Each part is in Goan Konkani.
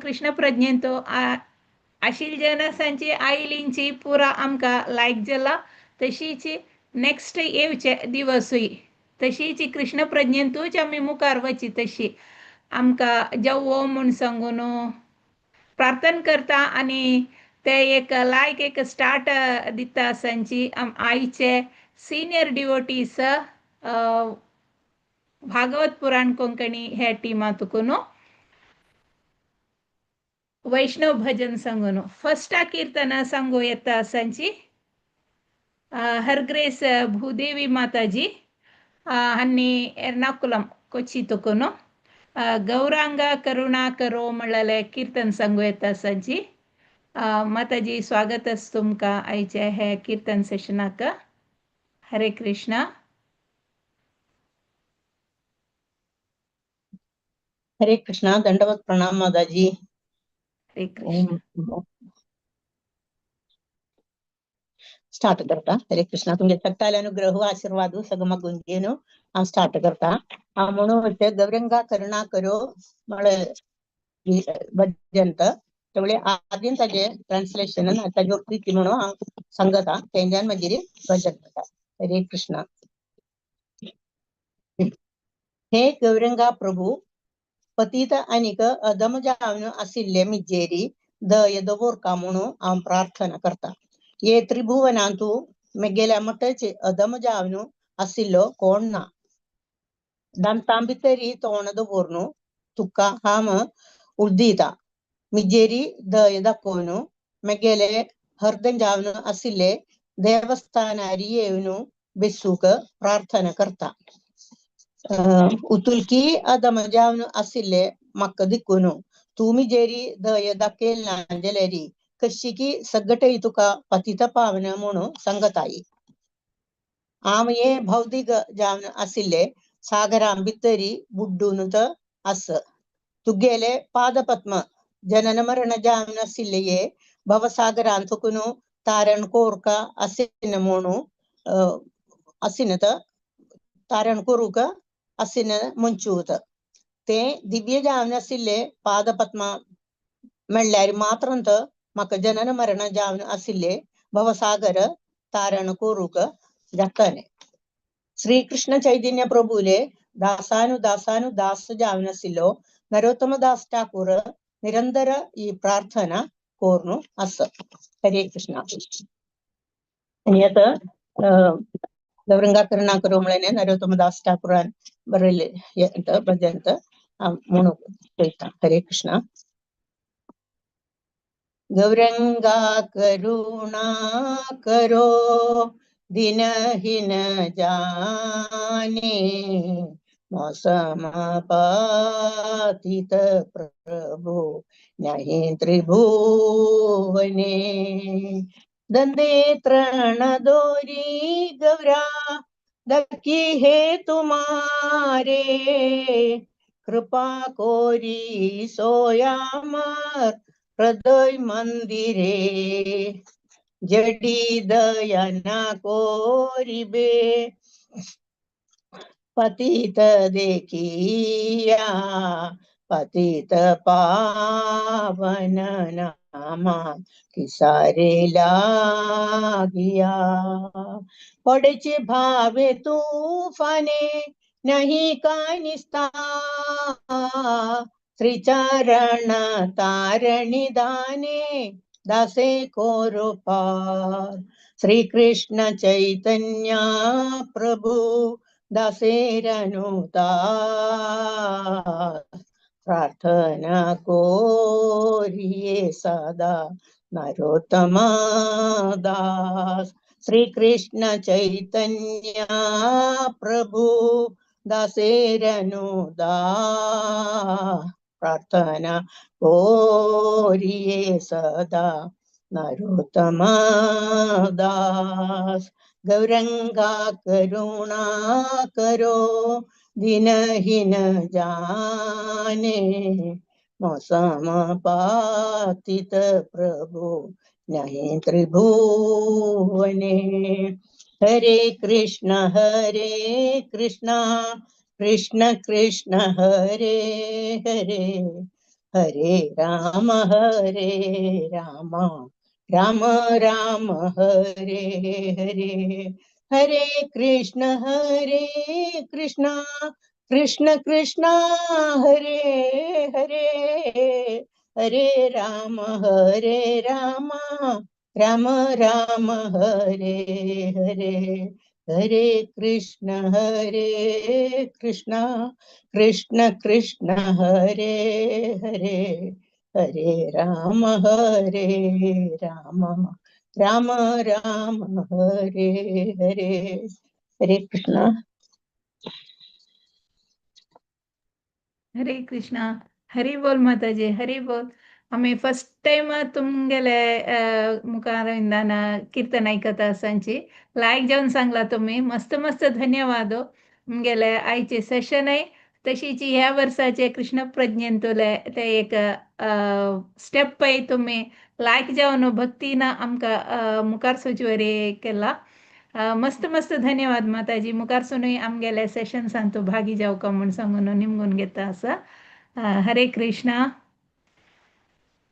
कृष्ण प्रज्ञेंतो आशिल जनसांची आयलींची पुरा आमकां लायक जाला तशीच नेक्स्ट येवचे दिवसूय तशीच कृष्ण प्रज्ञेंतूच आमी मुखार वची तशी आमकां जवो म्हूण सांगून प्रार्थना करता आनी ते एक लायक एक स्टार्ट दिता आसांची आयचे सिनियर डिवोटीस भागवत पुराण कोंकणी हे टिमा तुकून वैष्णव भजन सांगून फर्स्ट कीर्तन सांगू येता आसांची हरग्रेस भूदेवी माताजी हन्नी एर्नाकुलम कोची तुकून गौरांग करुणा करो म्हणलेले कीर्तन सांगू येता आसांची. माताजी स्वागत आसा तुमकां आयचे हे कीर्तन सेशनाक. हरे कृष्णा. हरे कृष्णा. दंडवत प्रणाम माताजी. हरे कृष्ण. स्टार्ट करता. हरे कृष्णा. तुमगे सगळ्याला अनुग्रह आशीर्वाद सगळं मागून घेवन हांव स्टार्ट करता. हांव म्हणून गौरंगा करुणा करो म्हळे भजन सगळे आदीन ताजे ट्रान्सलेशन ताजे प्रिती म्हणून हांव सांगता तेंच्यान मागीर भजन करता. हरे कृष्णा. हे गौरंगा प्रभू, पतित आनीक अदम जावन आशिल्ले मिजेरी दय दवरका म्हणून हांव प्रार्थना करता. ये त्रिभुवनांतु मेगेल्या मठाचे अदम जावन आशिल्लो कोण ना. दांतां भितरी तोंड दवरून तुका हांव उर्दिता. मिजेरी दय दाखोवन मेगेले हर्दन जावन आशिल्ले देवस्थानारी येवन बेसूक प्रार्थना करता. उतुलकी अदम जावन आशिल्ले म्हाका दिकून तूं मिजेरी दय दाखयल ना जाल्यार कशिकी सगटय तुका पतित पावन म्हणून सांगताय. हांव हे भौतीक जावन आशिल्ले सागरां भितरी बुड्डून आस. तुगेले पादपद्म जनन मरण जावन आशिल्ले हे भवसागरान तुकून तारण कोरका असिन म्हणून असिनत तारण करूक असिन ಮುಂಚೂत ते दिव्य जावन आशिल्ले पादपद्म म्हणल्यार मात्रंत म्हाका जनन मरण जावन आशिल्ले भवसागर तारण करूक जातले. श्रीकृष्ण चैतन्य प्रभुले दासानु दासानु दास जावन आशिल्लो नरोत्तम दास ठाकूर निरंतर ಈ ಪ್ರಾರ್ಥನಾ ಕೋರ್ನು ಅಸ. हरे कृष्ण. आनी आतां गौरंगा करुणा करो म्हळें नरोत्तम दास ठाकूरान बरयल्ले भजन म्हणूंक पळयता. हरे कृष्ण. गौरंगा करुणा करो दिनहीन जाने मौसम पातित प्रभु नहीं त्रिभुवने. दंदे तृण दोरी गौरा दकी है तुम्हारे कृपा कोरी सोयामर हृदय मंदिरे. जडी दया कोरिबे पतित देखिया पतित पावन नामा किसारे लागिया. पडचे भावे तूफाने नहीं कानिस्ता श्रीचरण तारणी दाने दासे कोरो पार. श्री कृष्ण चैतन्य प्रभु दासेरनुता प्रार्थना कोरिये सदा नरोत्तम दास. श्री कृष्ण चैतन्य प्रभु दासेरनुदा प्रार्थना कोरिये सदा नरोत्तम दास. गौरंगा करुणा करो दिनहीन जाने मौसम पातित प्रभु नहीं त्रिभुवने. हरे कृष्ण कृष्ण कृष्ण हरे हरे हरे राम हरे राम राम राम हरे हरे। हरे कृष्ण हरे कृष्ण कृष्ण कृष्ण हरे हरे। हरे राम हरे राम राम राम हरे हरे। हरे कृष्ण हरे कृष्ण कृष्ण कृष्ण हरे हरे। हरे राम हरे राम राम राम हरे हरे। हरे कृष्ण। हरे कृष्णा। हरी बोल माताजी, हरी बोल. आमी फर्स्ट टायम तुमगेले मुखार कीर्तन आयकता आसांची लायक जावन सांगला तुमी, मस्त मस्त धन्यवाद. तुमगेले आयचे सेशनय तशीच ह्या वर्साचे कृष्ण प्रज्ञेंतुले ते एक स्टेपय तुमी लायक जावन भक्तीन आमकां मुखार सोचवरी केला. मस्त मस्त धन्यवाद माताजी. मुखार सुनूय आमगेले सेशन्सान तूं भागी जावका म्हूण सांगून निमगून घेता आसा. हरे कृष्णा.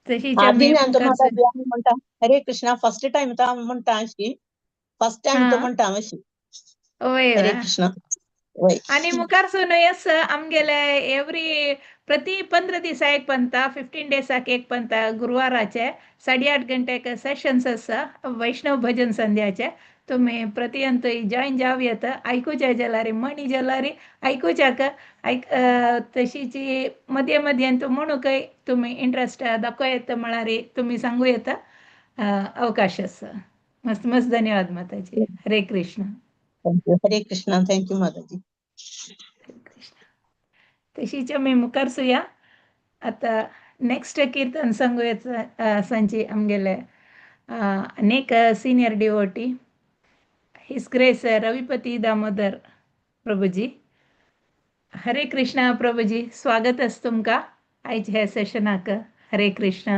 तशीच आमी मुखार म्हणटा हरे कृष्णा. फर्स्ट टायम तो म्हणटा अशी, फर्स्ट टायम तो म्हणटा अशी. हरे कृष्णा. आनी मुखार सुनूय आसा आमगेले एवरी प्रति 15 दिसा एक पंता, 15 डेसाक एक पंता, गुरुवाराचे 8:30 गंटेक सेशन्स आसा वैष्णव भजन संध्याचे. तुमी प्रतियंत जॉयन जावं येता. आयकुच्या जाल्यार मणी जाल्यार आयकुच्याक आयक तशीच मदीं मदीं तूं म्हणूकय तुमी इंट्रस्ट दाखोवं येता म्हळ्यार तुमी सांगू येता, अवकाश आसा. मस्त मस्त धन्यवाद माताजी. हरे Krishna. Thank you. Hare Krishna. Thank you माताजी. हरे कृष्ण. तशीच आमी मुखार सुया. आतां नेक्स्ट कीर्तन सांगू येता सांची आमगेले अनेक senior devotee his grace Ravipati Damodar Prabhuji. Hare Krishna Prabhuji, स्वागत आसा तुमकां आयच्या ह्या सेशनाक. हरे कृष्णा.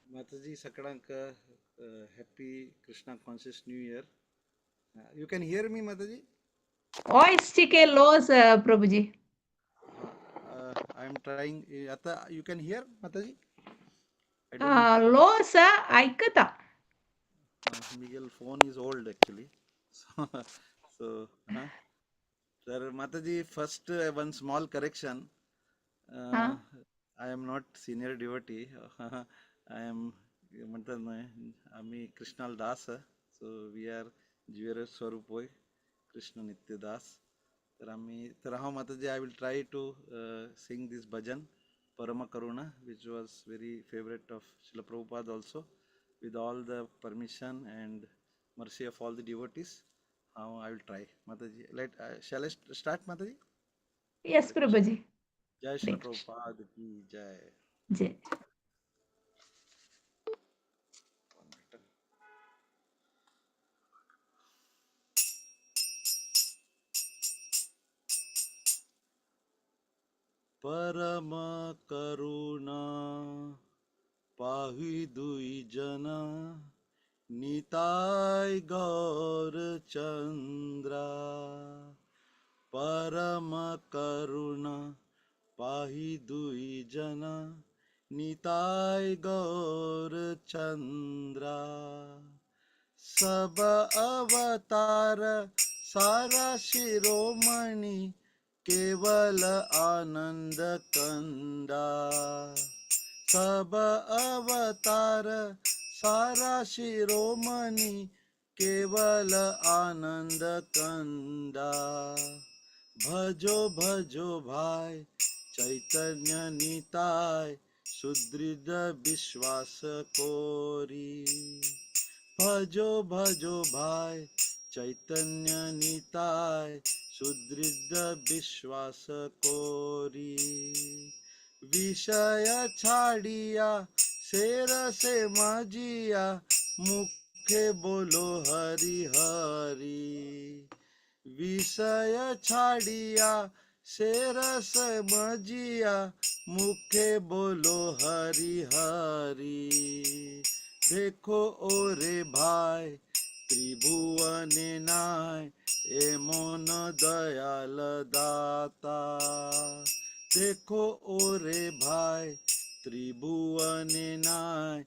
माताजी सगळ्यांक happy Krishna conscious new year. You can hear me Mataji? Voice चिके लोस प्रभुजी. I am trying. आता you can hear Mataji? लोस आयकता. Miguel phone is old actually. So तर Mataji, first one small correction. I am not senior devotee. I am म्हणतात न्हय आमी कृष्णाल दास. सो we are जिवेर स्वरूप होय कृष्ण नित्य दास. तर आमी तर हांव माताजी I will try to sing this bhajan Parama Karuna, which was very favourite of Srila Prabhupada also, with all the permission and mercy of all the devotees. How I will try, Mataji. Let shall I start, Mataji? Yes, Prabhuji. Jai Srila Prabhupada ki jai. Jai. Parama Karuna पाही दुई जना निताय गौर चंद्रा। परम करुणा पाही दुई जना निताय गौर चंद्रा। सब अवतार सारा शिरोमणि केवल आनंद कंदा। सब अवतार सारा शिरोमणि केवल आनंद कंदा। भजो भजो भाई चैतन्य निताय सुदृढ़ विश्वास कोरी। भजो भजो भाई चैतन्य निताय सुदृढ़ विश्वास कोरी। विषय छाड़िया शेर से मजिया मुखे बोलो हरि हरि। विषय छाड़िया शेर से मजिया मुखे बोलो हरि हरि। देखो ओरे भाई त्रिभुवने नाय एमोन दयाल दाता। देखो ओरे भाई, त्रिभुवने नाय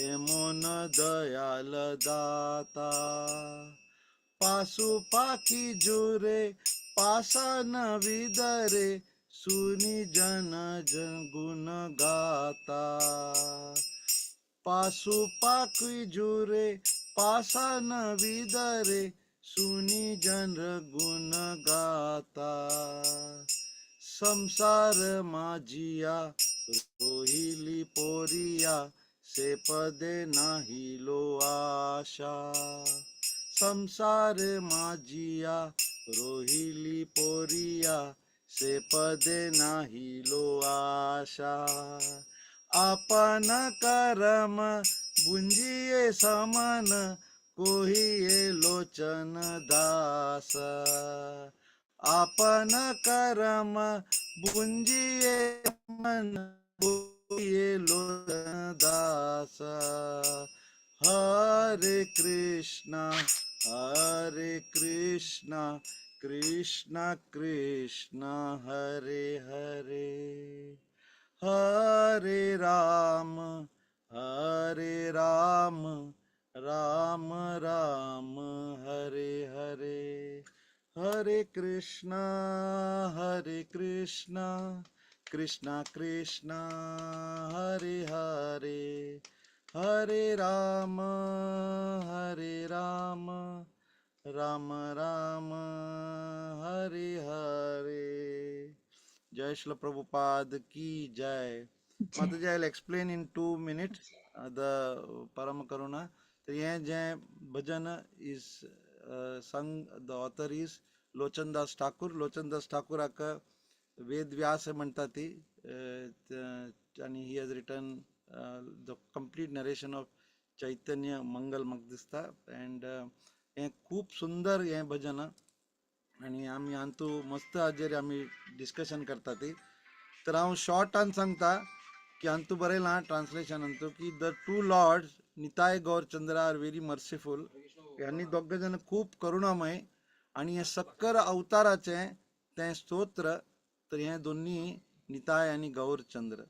एमोन दयाल दाता। पासु पाखी जुरे पासान विदरे, सुनी जन जन गुण गाता। पासु पाखी जुरे पासान विदरे, सुनी जन गुण गाता। संसार माझिया रोहिली पोरिया, से पदे नाहिलो आशा। संसार माझिया रोहिली पोरिया, से पदे नाहिलो आशा। आपण करम भुंजिये समन, कोहिये लोचन दास। आपण करम भुंजिये मन, कोहिये लोचन दास। हरे कृष्णा हरे कृष्णा, कृष्णा कृष्णा हरे हरे, हरे राम हरे राम, राम राम हरे हरे। हरे कृष्णा हरे कृष्णा, कृष्णा कृष्णा हरे हरे, हरे राम हरे राम, राम राम हरे हरे। जय श्रील प्रभुपाद की जय। माताजी, I will explain in 2 minutes the परम करुणा। तर हें जें भजन is sung, the author is Lochandas Thakur. Lochandas Thakur हाका वेद व्यास म्हणटा ती आनी he has written the complete narration of Chaitanya Mangal म्हाका दिसता। एंड हें खूब सुंदर हें भजन आनी आमी हातूं मस्त हाजेर आमी डिस्कशन करता ती। तर हांव शॉर्टान सांगता की हातूं बरयलां ट्रान्सलेशन हातूं की the two Lords Nitai Gaurchandra are very merciful. ह्यांनी दोग जाण खूब करुणामय आनी हें सक्कर अवताराचें तें स्तोत्र। तर हें दोन्ही निताय आनी गौरचंद्र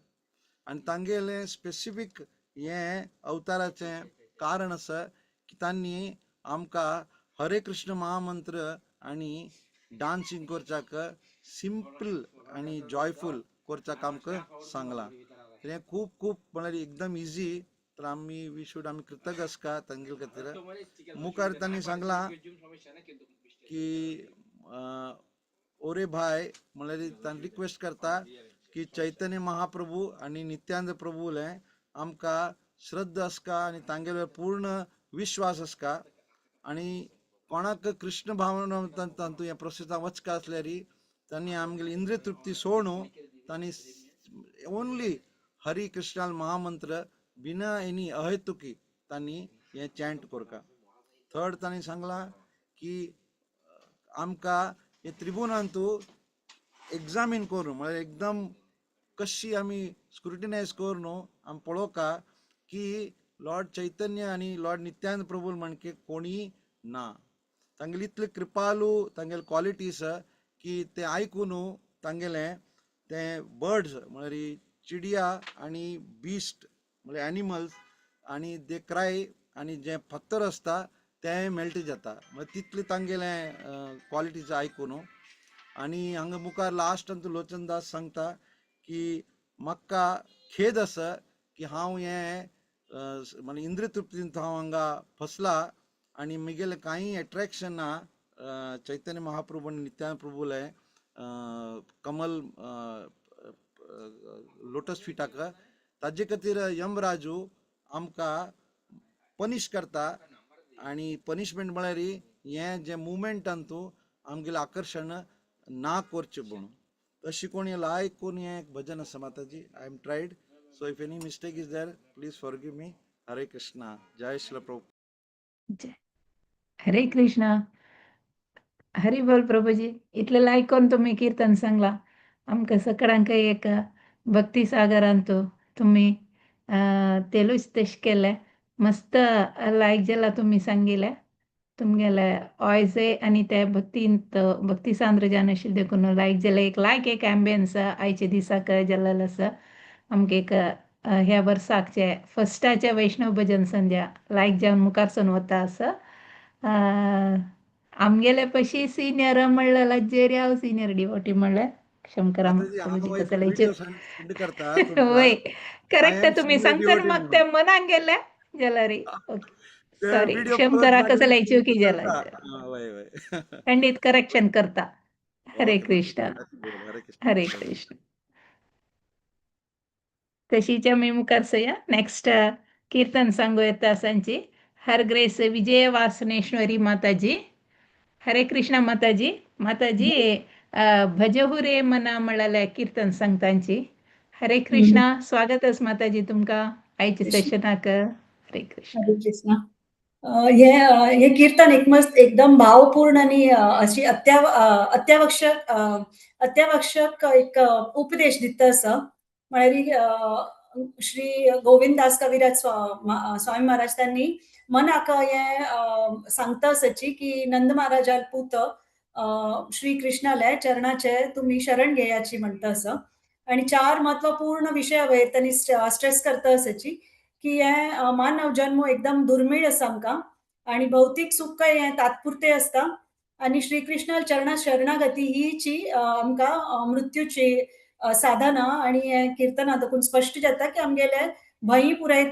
आनी तांगेलें स्पेसिफीक हें अवताराचें कारण आसा की तांणी आमकां हरे कृष्ण महामंत्र आनी डान्सिंग करच्याक सिंपल आनी जॉयफूल करच्याक आमकां सांगलां। तर हें खूब खूब म्हळ्यार एकदम इजी। तर आमी we should आमी कृतज्ञ आसका तांगेले खातीर। मुखार तांणी सांगलां की ओरे भाय, म्हळ्यार तांणी रिक्वेस्ट करता की चैतन्य महाप्रभू आनी नित्यानंद प्रभूले आमकां श्रद्धा आसका आनी तांगेले पूर्ण विश्वास आसका आनी कोणाक कृष्ण भावना तातूंत ह्या प्रोसेसा वचका आसल्यार तांणी आमगेली इंद्रिय तृप्ती सोडून तांणी ओनली हरी कृष्ण महामंत्र बिना एनी अहेतुकी तांणी हें चॅन्ट करका। थर्ड तांणी सांगलां की आमकां हे त्रिभुवनांतू एग्जामीन करून, म्हळ्यार एकदम कशी आमी स्क्रुटिनायज करून आमी पळोवका की लॉर्ड चैतन्य आनी लॉर्ड नित्यानंद प्रभू म्हणके कोणी ना। तांगेली इतले कृपालू तांगेले क्वॉलिटीज की ते आयकून तांगेले ते बर्ड्स म्हळ्यार चिडिया आनी बिस्ट म्हळ्यार एनिमल्स आनी दे क्राय आनी जे फातर आसता तें मेल्ट जाता। म्हळ्यार तितले तांगेले क्वॉलिटीज आयकून। आनी हांगा मुखार लास्ट लोचन दास सांगता की म्हाका खेद आसा की हांव हें म्हणजे इंद्रिय तृप्तींत हांव हांगा फसला आनी म्हगेलें कांय एट्रेक्शन ना चैतन्य महाप्रभू आनी नित्यानंद प्रभूले कमल लोटस फिटाक। ताजे खातीर यमराजू आमकां पनिश करता आनी पनिशमेंट म्हळ्यार हें जें मुवमेंटान तूं आमगेलें आकर्शण ना करचें म्हणून। अशी कोणी लायक कोण हें भजन आसा माताजी। I am tried, so if any mistake is there, please forgive me. Hare Krishna, जय श्री प्रभु। जय हरे कृष्णा, हरी बोल प्रभूजी। इतलें लायक करून तुमी कीर्तन सांगलां आमकां सगळ्यांक एक भक्ती सागरांतू तुमी तेलूच तशें केलें, मस्त लायक जालां तुमी सांगिलें। तुमगेले वॉयसे आनी ते भक्तींत भक्ती सांद्र जावन आशिल्लें देखून लायक जाल्यार एक लायक एक एम्बियन्स आयच्या दिसाक जाल्लेलो आसा. आमकां एक ह्या वर्साकचे फस्टाचे वैष्णव भजन संध्या लायक जावन मुखारसून वता आसा. आमगेले पशी सिनियर म्हणल्यार लज्जेरी हांव सिनियर डिवोटी म्हणल्यार क्षम करा माताजी, हांव प्रभुजी एक कसले व्हिडिओ सेंड करता तुमकां. वय I correct am तुमी सिनियर सांगतना डिवोटी म्हाका म्हणून. ते मनाक गेले जाल्यार ओके ते सॉरी व्हिडिओ क्षम परत करा मागीर कसले चुकी जाला. चलता. हा, वय वय. खंडीत करेक्शन करता. हरे ओके माताजी. कृष्ण. हरे कृष्ण. हरे कृष्ण. तशीच आमी मुखार सया नेक्स्ट कीर्तन सांगू येता आसांची हर ग्रेस विजय वासनेश्वरी माताजी. हरे कृष्ण माताजी. माताजी, भजहु रे मना म्हळ्यार कीर्तन सांगतांची. हरे कृष्णा. स्वागत आस माताजी तुमकां आयच्या सेशनाक. हरे कृष्ण. हरे कृष्णा. हे हे कीर्तन एक मस्त एकदम भावपूर्ण आणि अशी अत्यावश्यक अत्यावश्यक एक उपदेश दिता आसा. म्हळ्यार श्री गोविंद दास कविराज स्वामी महाराज त्यांनी मनाक हे सांगता आसाची की नंद महाराजाल पूत श्री कृष्णाले चरणाचे तुम्ही शरण घेयाची म्हणटा आसा. आणि चार महत्वपूर्ण विशयावयर त्यांनी स्ट्रेस करता आसाची की हे मानव जन्म एकदम दुर्मिळ आसा आमकां आणि भौतीक सुख हे तात्पुरते आसता आणि श्रीकृष्ण चरणा शरणागती हीची आमकां मृत्यूची साधना. आणि हे कीर्तना देखून स्पश्ट जाता की आमगेले भंय पुराय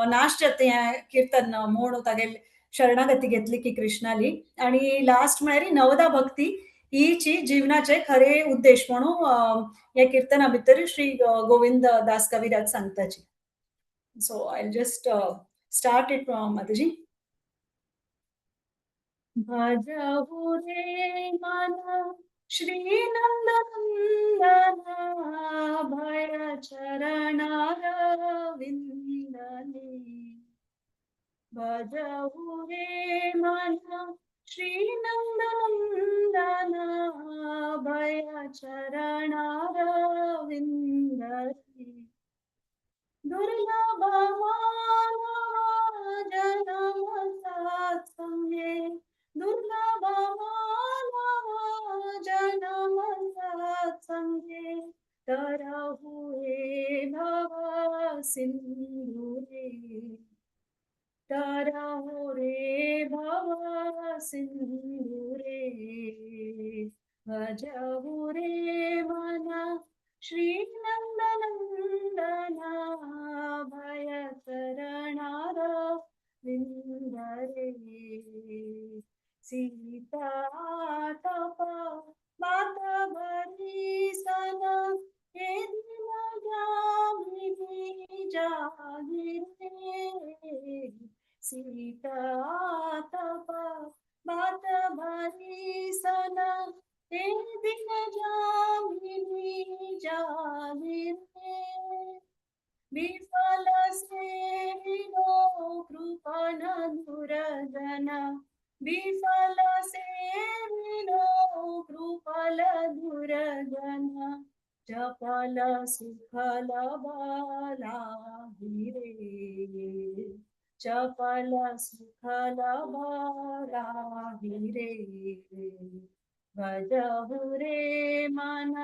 नाश जाता हें कीर्तन म्हूण तागेले शरणागती घेतली की कृष्णाली. आणि लास्ट म्हळ्यार नवदा भक्ती हीची जीवनाचे खरे उद्देश म्हणून ह्या कीर्तना भितर श्री गोविंद दास कविराज सांगताची. So I just start it, Mataji. भजहु रे मन श्री नंदनंदन भय चरणारविंदने. भजहु रे मन श्री नंदनंदन भय चरणारविंदने. दुर्लभ मानव जन्म सत्संगे, दुर्लभ मानव जन्म सत्संगे, तरहु हे भव सिंधु रे, तरहु रे भव सिंधु रे. भजहु रे मन श्री नंदनंदन भय चरणार विंदरे. सीता तप मात भरी सन हे दिन जामिनी जागिरे. सीता तप मात भरी सन हे दिन जामिनी जागिरे. विफल सेविनो कृपण दुर्जन, विफल सेविनो कृपल दुर्जन, चपल सुखल रे, चपल सुखल रे. भजहु रे मन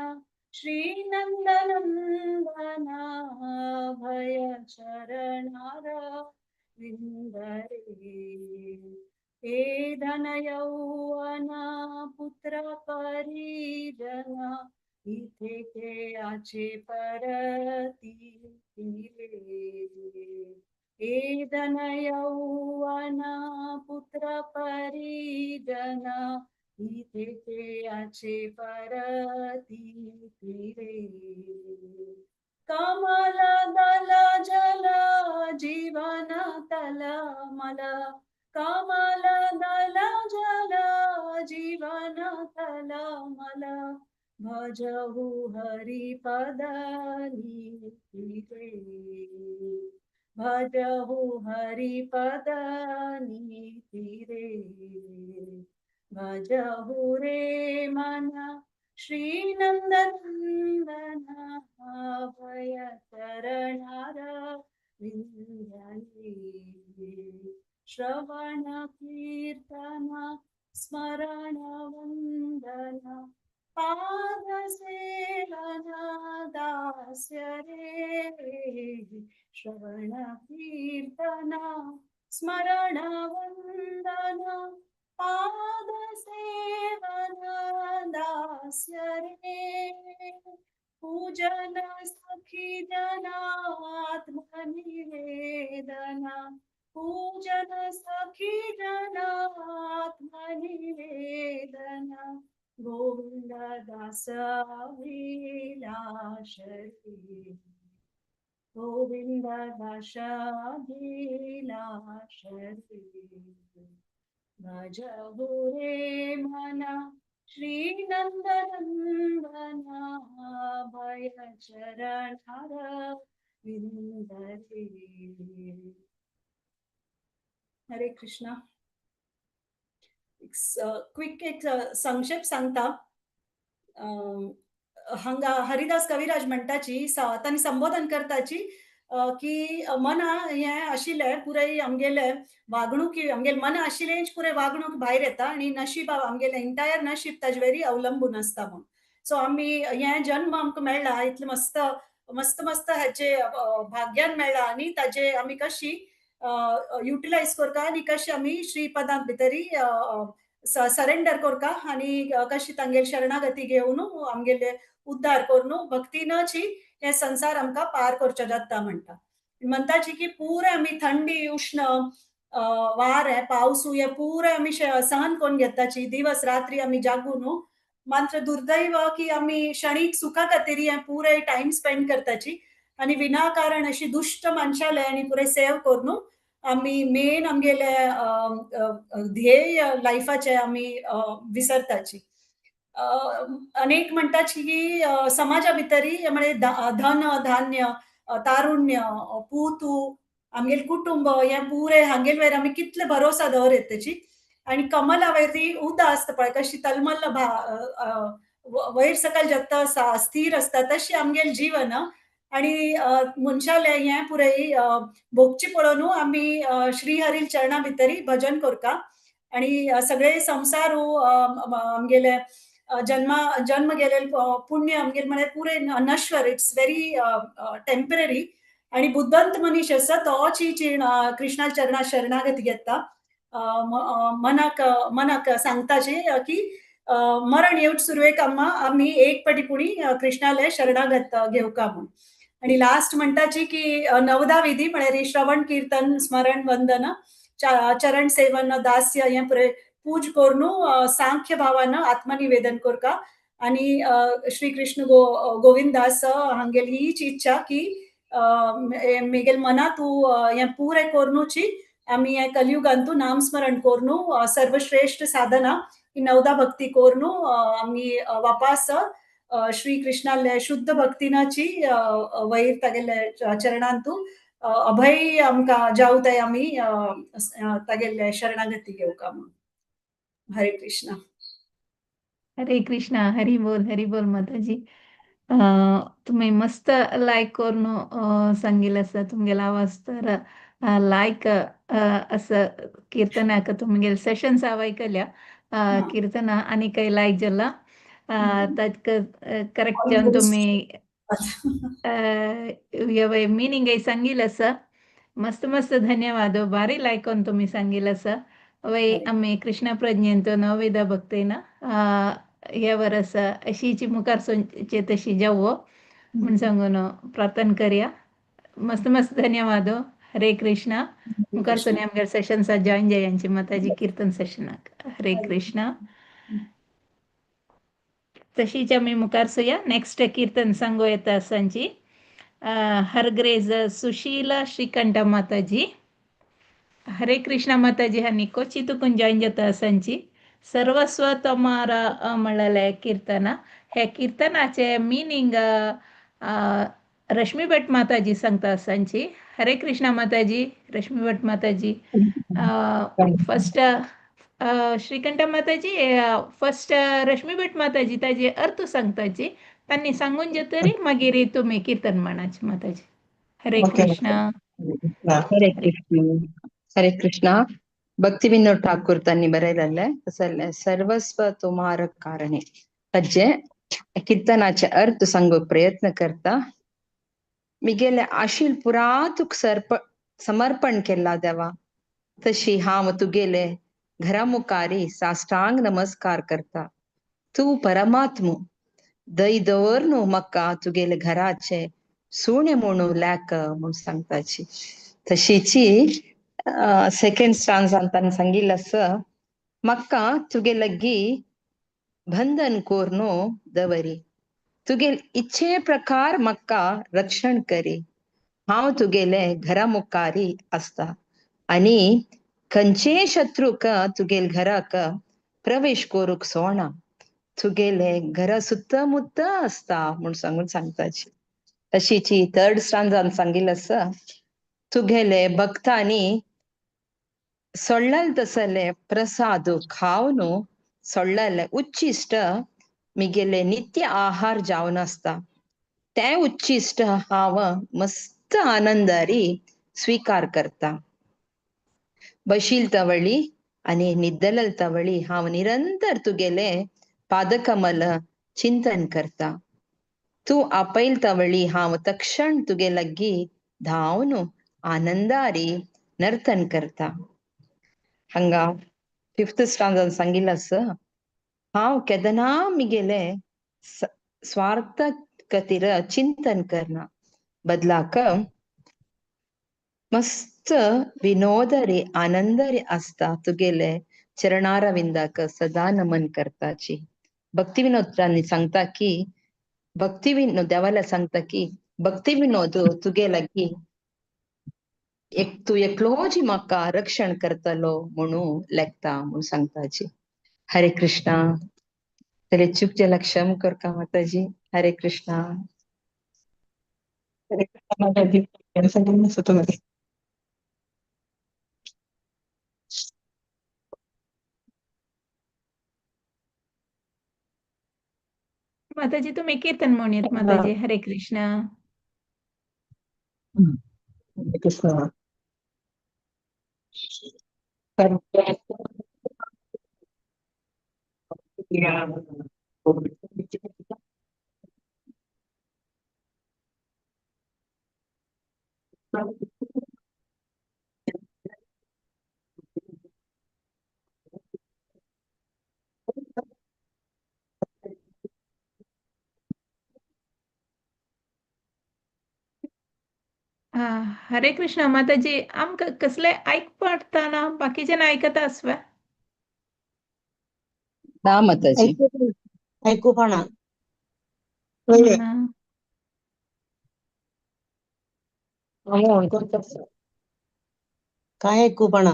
श्री नंदनंदन भय चरणार विंदरे. हे धन यौवन पुत्र परिजन इथे खेळाचे परती रे. हे धन यौवन पुत्र परिजन इथे खेळाचे परती रे. कमल दल जल जीवन तल मल, कमल दल जल जीवन तल मल, भजहु हरि पदनी रे, भजहु हरि पदनी रे. भजहु रे मन श्री नंदनंदन भय चरणार विंदने. श्रवण कीर्तन स्मरण वंदन पाद सेवन दास्य रे. श्रवण कीर्तन स्मरण वंदन पाद सेवन दास्य रे. पूजन सखी जनात्मनिवेदन, पूजन सखी जनात्मनिवेदन, गोविंद दास अभिलाष रे. गोविंद दास अभिलाष रे. भज रे मन श्री नंदनंदन, अभय चरणारविंद रे. हरे कृष्णा. क्विक एक संक्षेप सांगता. हांगा हरिदास कविराज म्हणटाची, तांणी संबोधन करताची की मना हें आशिल्लें पुराय आमगेलें वागणूक, आमगेलें मन आशिल्लेंच पुराय वागणूक भायर येता आनी नशीब, आमगेलें एंटायर नशीब ताजे वयरी अवलंबून आसता म्हूण. सो आमी हें जन्म आमकां मेळ्ळा, इतलें मस्त मस्त मस्त हेचे भाग्यान मेळ्ळा आनी ताजे आमी कशी युटिलायज करता आनी कशी आमी श्रीपदांत भितरी सरेंडर करता आनी कशी तांगेली शरणागती घेवन आमगेले उद्धार करून भक्तीनची हे संसार आमकां पार करचो जाता म्हणटा. म्हणटाची की पुराय आमी थंडी, उश्ण, वारें, पावसू हे पुराय आमी सहन करून घेताची, दिवस रात्री आमी जागून. मात्र दुर्दैव की आमी क्षणीक सुखा खातीर हे पुराय टायम स्पेंड करताची आनी विनाकारण अशी दुश्ट मनशाले आनी पुराय सेव करून आमी मेन आमगेले ध्येय लायफाचे आमी विसरताची. अनेक म्हणटाची की समाजा भितरी म्हणजे धन धान्य, तारुण्य, पूतू, आमगेले कुटुंब हे पुरे हांगेल वयर आमी कितले भरोसा दवरताची आनी कमला वयर ती उदक आसता पळय, कशी तलमल वयर सकयल जाता, स्थिर आसता, तशी आमगेले जीवन. आनी मनशाले हें पुराय भोगची पळोवन आमी श्रीहरील चरणा भितरी भजन करता आनी सगळे संवसार आमगेले जन्मा जन्म गेलेले पुण्य आमगेले म्हळ्यार पुरे नश्वर, it's very temporary. आनी बुद्धंत मनीस आसा तोच कृष्णा चरणा शरणागती घेता, मनाक मनाक सांगताचे की मरण येवच सुरवेक आमी एक पाटी पुणी कृष्णाले शरणागत घेवका म्हूण. आनी लास्ट म्हणटाची की नवधा विधी म्हळ्यार श्रवण कीर्तन स्मरण वंदन चरण सेवन दास्य हें पुराय पूज करून सांख्य भावान आत्मनिवेदन करका. आनी श्री कृष्ण गोविंदास हांगेली हीच इच्छा की मेगेल मना तूं हें पुरें करुनूची आमी हे कलियुगांतू नामस्मरण करून सर्वश्रेष्ठ साधना ही नवधा भक्ती करून आमी वापास श्री कृष्णाले शुद्ध भक्तीनाची वयर तागेले चरणांतू अभय आमकां जावं ते आमी तागेले शरणागती घेवका म्हूण. हरे कृष्णा. हरे कृष्णा. हरी बोल, हरी बोल माताजी. तुम्ही मस्त लायक करून सांगितलं आसा. तुमगेलो आवाज तर लायक असं कीर्तनाक तुमगेले सेशन्स हांव आयकल्या कीर्तना आनी काही लायक जाला ताका करेक्ट जावन तुम्ही मिनींग सांगितलं आसा. मस्त मस्त धन्यवाद. भारी लायक करून तुम्ही सांगितलं आसा. वय आमी कृष्ण प्रज्ञेन नवविधा भक्तेन ह्या वरस अशीची मुखार सोचे तशी जावो म्हूण सांगून प्रार्थना करया. मस्त मस्त धन्यवाद. हरे कृष्णा. मुखार सोनी आमगेर सेशन्सा जॉईन जायांची माताजी कीर्तन सेशनाक. हरे कृष्णा. तशीच आमी मुखार सोया. नेक्स्ट कीर्तन सांगू येता आसांची हरग्रेज सुशीला श्रीकंठ माताजी. हरे कृष्णा माताजी. हांणी कोची तुकून जॉईन जाता आसांची सर्वस्व तोमारा म्हणलेले कीर्तना. हे कीर्तनाचे मिनींग रश्मी भट माताजी सांगता आसांची. हरे कृष्णा माताजी. रश्मी भट माताजी फर्स्ट, श्रीकंठ माताजी फर्स्ट, रश्मी भट माताजी ताजे अर्थ सांगताची. तांणी सांगून जातरी मागीर तुमी कीर्तन म्हणाचे माताजी. हरे कृष्णा. हरे कृष्ण, हरे कृष्णा. भक्ती विनोद ठाकूर तांणी बरयलेलें तसलें सर्वस्व तुमार कारणे ताजे कीर्तनाचे अर्थ सांगूंक प्रयत्न करता. मिगेले आशील पुरा तुक समर्पण केला देवा, तशी हांव तुगेले घरा मुखारी साष्टांग नमस्कार करता. तूं परमात्मू दय दवर न्हू म्हाका तुगेले घराचे सुणे म्हणू लेक म्हूण सांगताची. तशीची सेकंड स्टांजान ताणें सांगिल्लें आसा, म्हाका तुगे लागीं बंधन कोरनू दवरी, तुगे इच्छे प्रकार म्हाका रक्षण करी. हांव तुगेले घरा मुखारी आसता आनी खंयचेय शत्रूक तुगेले घराक प्रवेश करूंक सोडना, तुगेले घरा सुत्त मुत्त आसता म्हूण सांगून सांगताची. तशीची थर्ड स्टांजान सांगिल्लें आसा, तुगेले भक्तांनी सोडलेले तसले प्रसाद खावन सोडलेले उच्चिश्ट मिगेले नित्य आहार जावन आसता, तें उच्चिश्ट हांव मस्त आनंदारी स्वीकार करता. बशील तवळी आनी निद्दलल तवळी हांव निरंतर तुगेले पादकमल चिंतन करता. तूं आपयल तवळी हांव तक्षण तुगे लागीं धांवन आनंदारी नर्तन करता. हांगा फिफ्थ स्टांजान सांगिल्लें आसा, हांव केदना मिगेले स्वार्थ खातीर चिंतन करना, बदलाक मस्त विनोदरी आनंदरी आसता तुगेले चरणारविंदाक सदा नमन करताची. भक्ती विनोदांनी सांगता की भक्ती विनोद देवाला सांगता की भक्ती विनोद तुगे लागीं एक तूं एकलोची म्हाका रक्षण करतलो म्हणून लेखता म्हूण सांगताची. हरे कृष्णा. तरी चूक जाल्यार क्षम करका माताजी. हरे कृष्णा. हरे कृष्णा माताजी. माताजी तुम्ही कीर्तन म्हणूयात माताजी. हरे कृष्णा. हरे कृष्णा. हा, हरे कृष्णा माताजी. आमकां कसले आयक पडटा ना, बाकीच्यान आयकता आसवे? ना माताजी. ऐकू पण ना. काय ऐकू पण?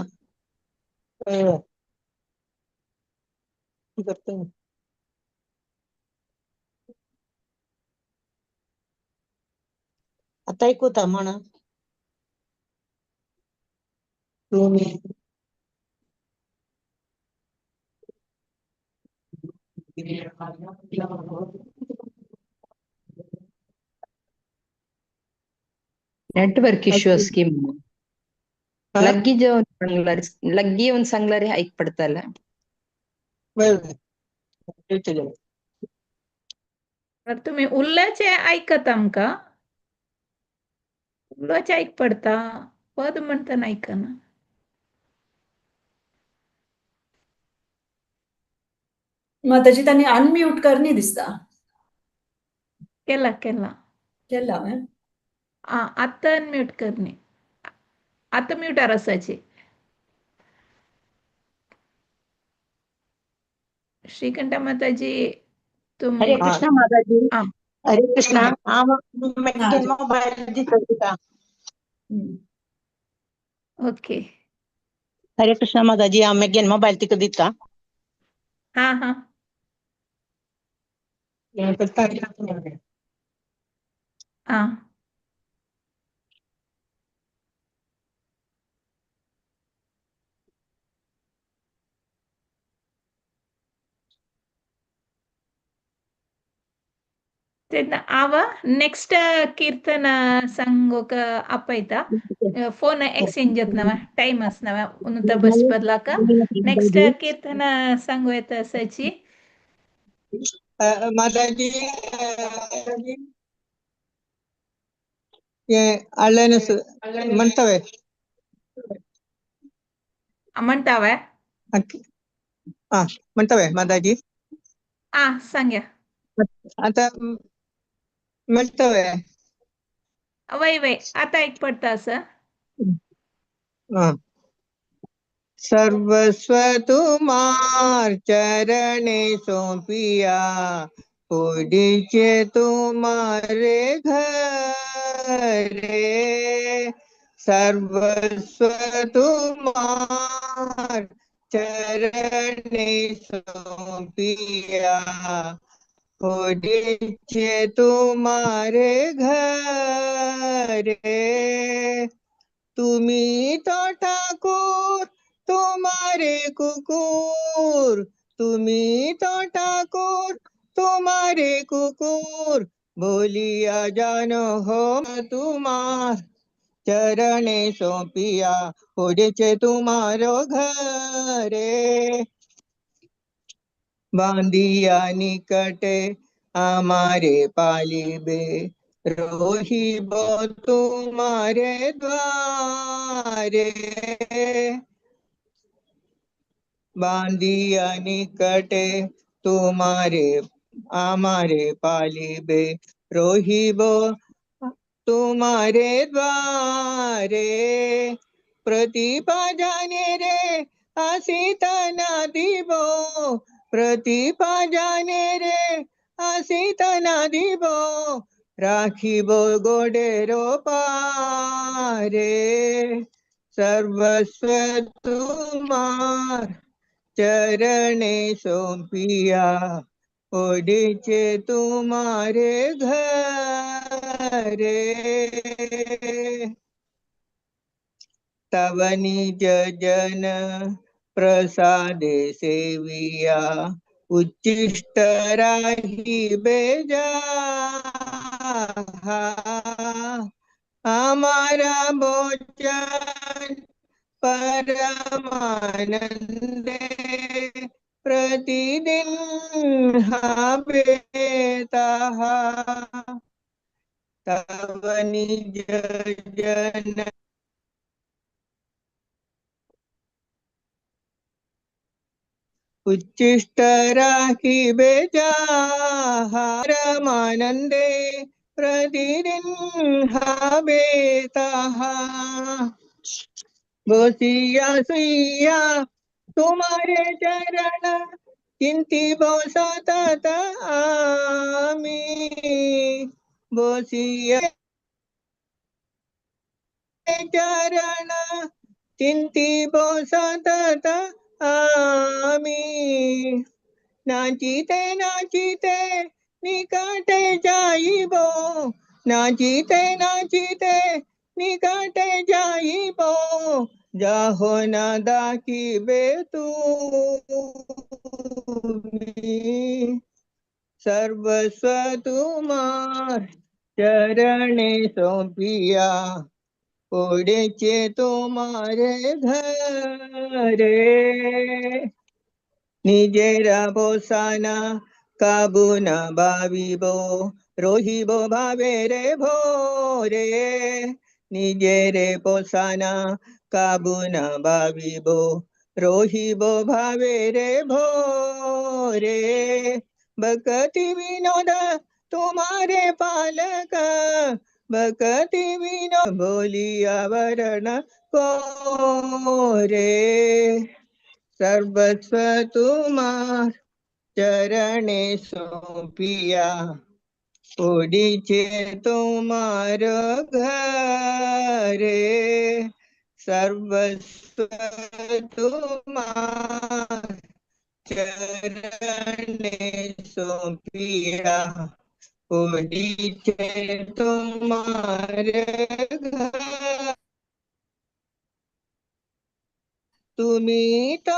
आता ऐकूता म्हणा. नेटवर्क इश्यू आसकी म्हणून लग्गी जेवन सांगल्यार, लग्गी येवन सांगल्यार आयक पडताले. तुम्ही उल्ल्याचे आयकत आमकां, उल्ल्याचे आयक पडता, पद म्हणतना आयकना. माताजी तांणी अनम्यूट करनी दिसता. केला केला. केला. आतां अनम्यूट करनी, आतां म्युटार आसाची. श्रीकंठा माताजी तुम्ही. हरे कृष्णा माताजी. हा. हरे कृष्णा. हांव मोबायल दिता तुका. ओके. हरे कृष्णा माताजी, हांव मागीर मोबायल तिका दिता. हा हा. हा. तेन्ना हांव नेक्स्ट कीर्तन सांगूक आपयता. फोन एक्सचेंज जातना टायम आसना उनुता बस बदलाक नेक्स्ट कीर्तन सांगू येता सची. माताजी अळ्ळेनस म्हणतावे. म्हणतावे. हा म्हणतावे माताजी. आ सांग्या. आता मेळटवे. वय वय आता एक पडता असं. सर्वस्व तुम्हार चरणे सोंपिया, ओढीचे तुम्हारे घरे. सर्वस्व तुम्हार चरणे सोंपिया, ओढीचे तुम्हारे घरे. तुम्ही तो ठाकूर तुम्हारे कुकुर, तुम्ही तो ठाकुर तुम्हारे कुकुर, बोलिया जानो हो तुम्हार चरणे सोंपिया, ओढीचे तुम्हारो घरे. बांधिया निकटे हमारे पालिबे, रोहिबो तुम्हारे द्वारे. बांधिया निकटे तुम्हारे हमारे पालिबे, रोहिबो तुम्हारे द्वारे. प्रतिभा जाने रे आसीता ना दिबो, प्रतिभा जाने रे आसीता ना दिबो, राखिबो गोडेरो पारे. सर्वस्व तुम्हार चरणे सोंपिया, ओढीचे तुम्हारे घरे. तव निज जन प्रसादे सेविया, उच्चिष्ट राहिबे जाहा. हमारा भोजन परमानंदे प्रतिदिन हबेताहा. तव निज जन उच्चिष्ट राखिबे जाहा, परमानंदे प्रतिदिन हबेताहा. गोसिया सुइया तुम्हारे चरण, चिंती बो सतत आमी. बोसिया चरण चिंती बो सतत आमी. नाचिते नाचिते निकटे जाइबो, नाचिते नाचिते निकटे जाइबो, जाहो ना दाखिबे तुमी. सर्वस्व तुम्हार चरणे सोंपिया, ओढीचे तुम्हारे घरे. निजेरा बोसाना काबू ना भाविबो, रोहिबो भावे रे भोरे. निजेरे पोसाना काबू ना भाविबो, रोहिबो भावे रे भोरे. भक्ति विनोद तुम्हारे पालक, भक्ति विनोद बोलिया वरण कोरे. सर्वस्व तुम्हार चरणे सोंपिया, ओढीचे तुम्हार घरे. सर्वस्व तुम्हार चरणे सोंपिया, ओढीचे तुम्हारे घर. तुम्ही तो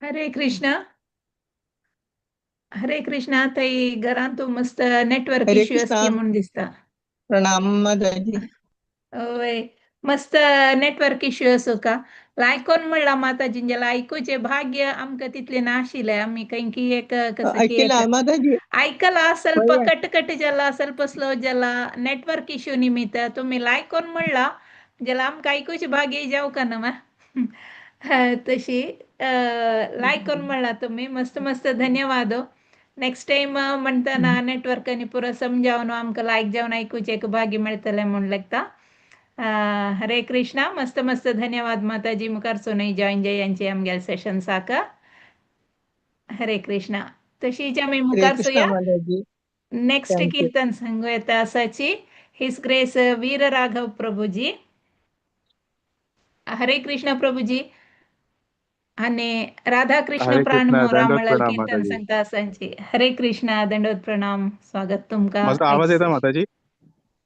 हरे कृष्ण. हरे कृष्णा ताई, घरांत मस्त नेटवर्क हरे इश्यू कृष्णा. आसकी म्हूण दिसता. प्रणाम माताजी. वय, मस्त नेटवर्क इश्यू आसो का लायकोन म्हणला माताजींजेला आयकुचें भाग्य आमकां तितलें नाशिल्लें. आमी खंय एक कसं की एक ऐकला माताजी. ऐकला, ಸ್ವಲ್ಪ वय. कट कट जाला, ಸ್ವಲ್ಪ स्लो जाला नेटवर्क इश्यू निमित्त. तुम्ही लायकोन म्हणला ज्याला आमकां आयकुचें भाग्य जावं का ना मा. तशी लायकोन म्हणला तुम्ही, मस्त मस्त धन्यवाद. नेक्स्ट टाइम म्हणताना नेटवर्क आणि पुरा समजावन आमकां लायक जावन आयकुचें एक भाग्य मेळटलें म्हूण लागता. हरे कृष्णा. मस्त मस्त धन्यवाद माताजी. मुखार सोनई जॉईन जय आमगेले सेशन साका. हरे कृष्णा. तशीच आमी हरे मुखार कृष्णा सुया माताजी. Next thank you. कीर्तन सांगू येता आसाची his grace Veer Raghav Prabhuji. Hare Krishna Prabhuji आणि राधा कृष्ण हरे प्राण कृष्णा. मोरा दंडवत म्हळ्यार प्रणाम कीर्तन माताजी. सांगता आसांची. हरे कृष्णा, दंडवत प्रणाम, स्वागत तुमकां. माझा आवाज येता माताजी?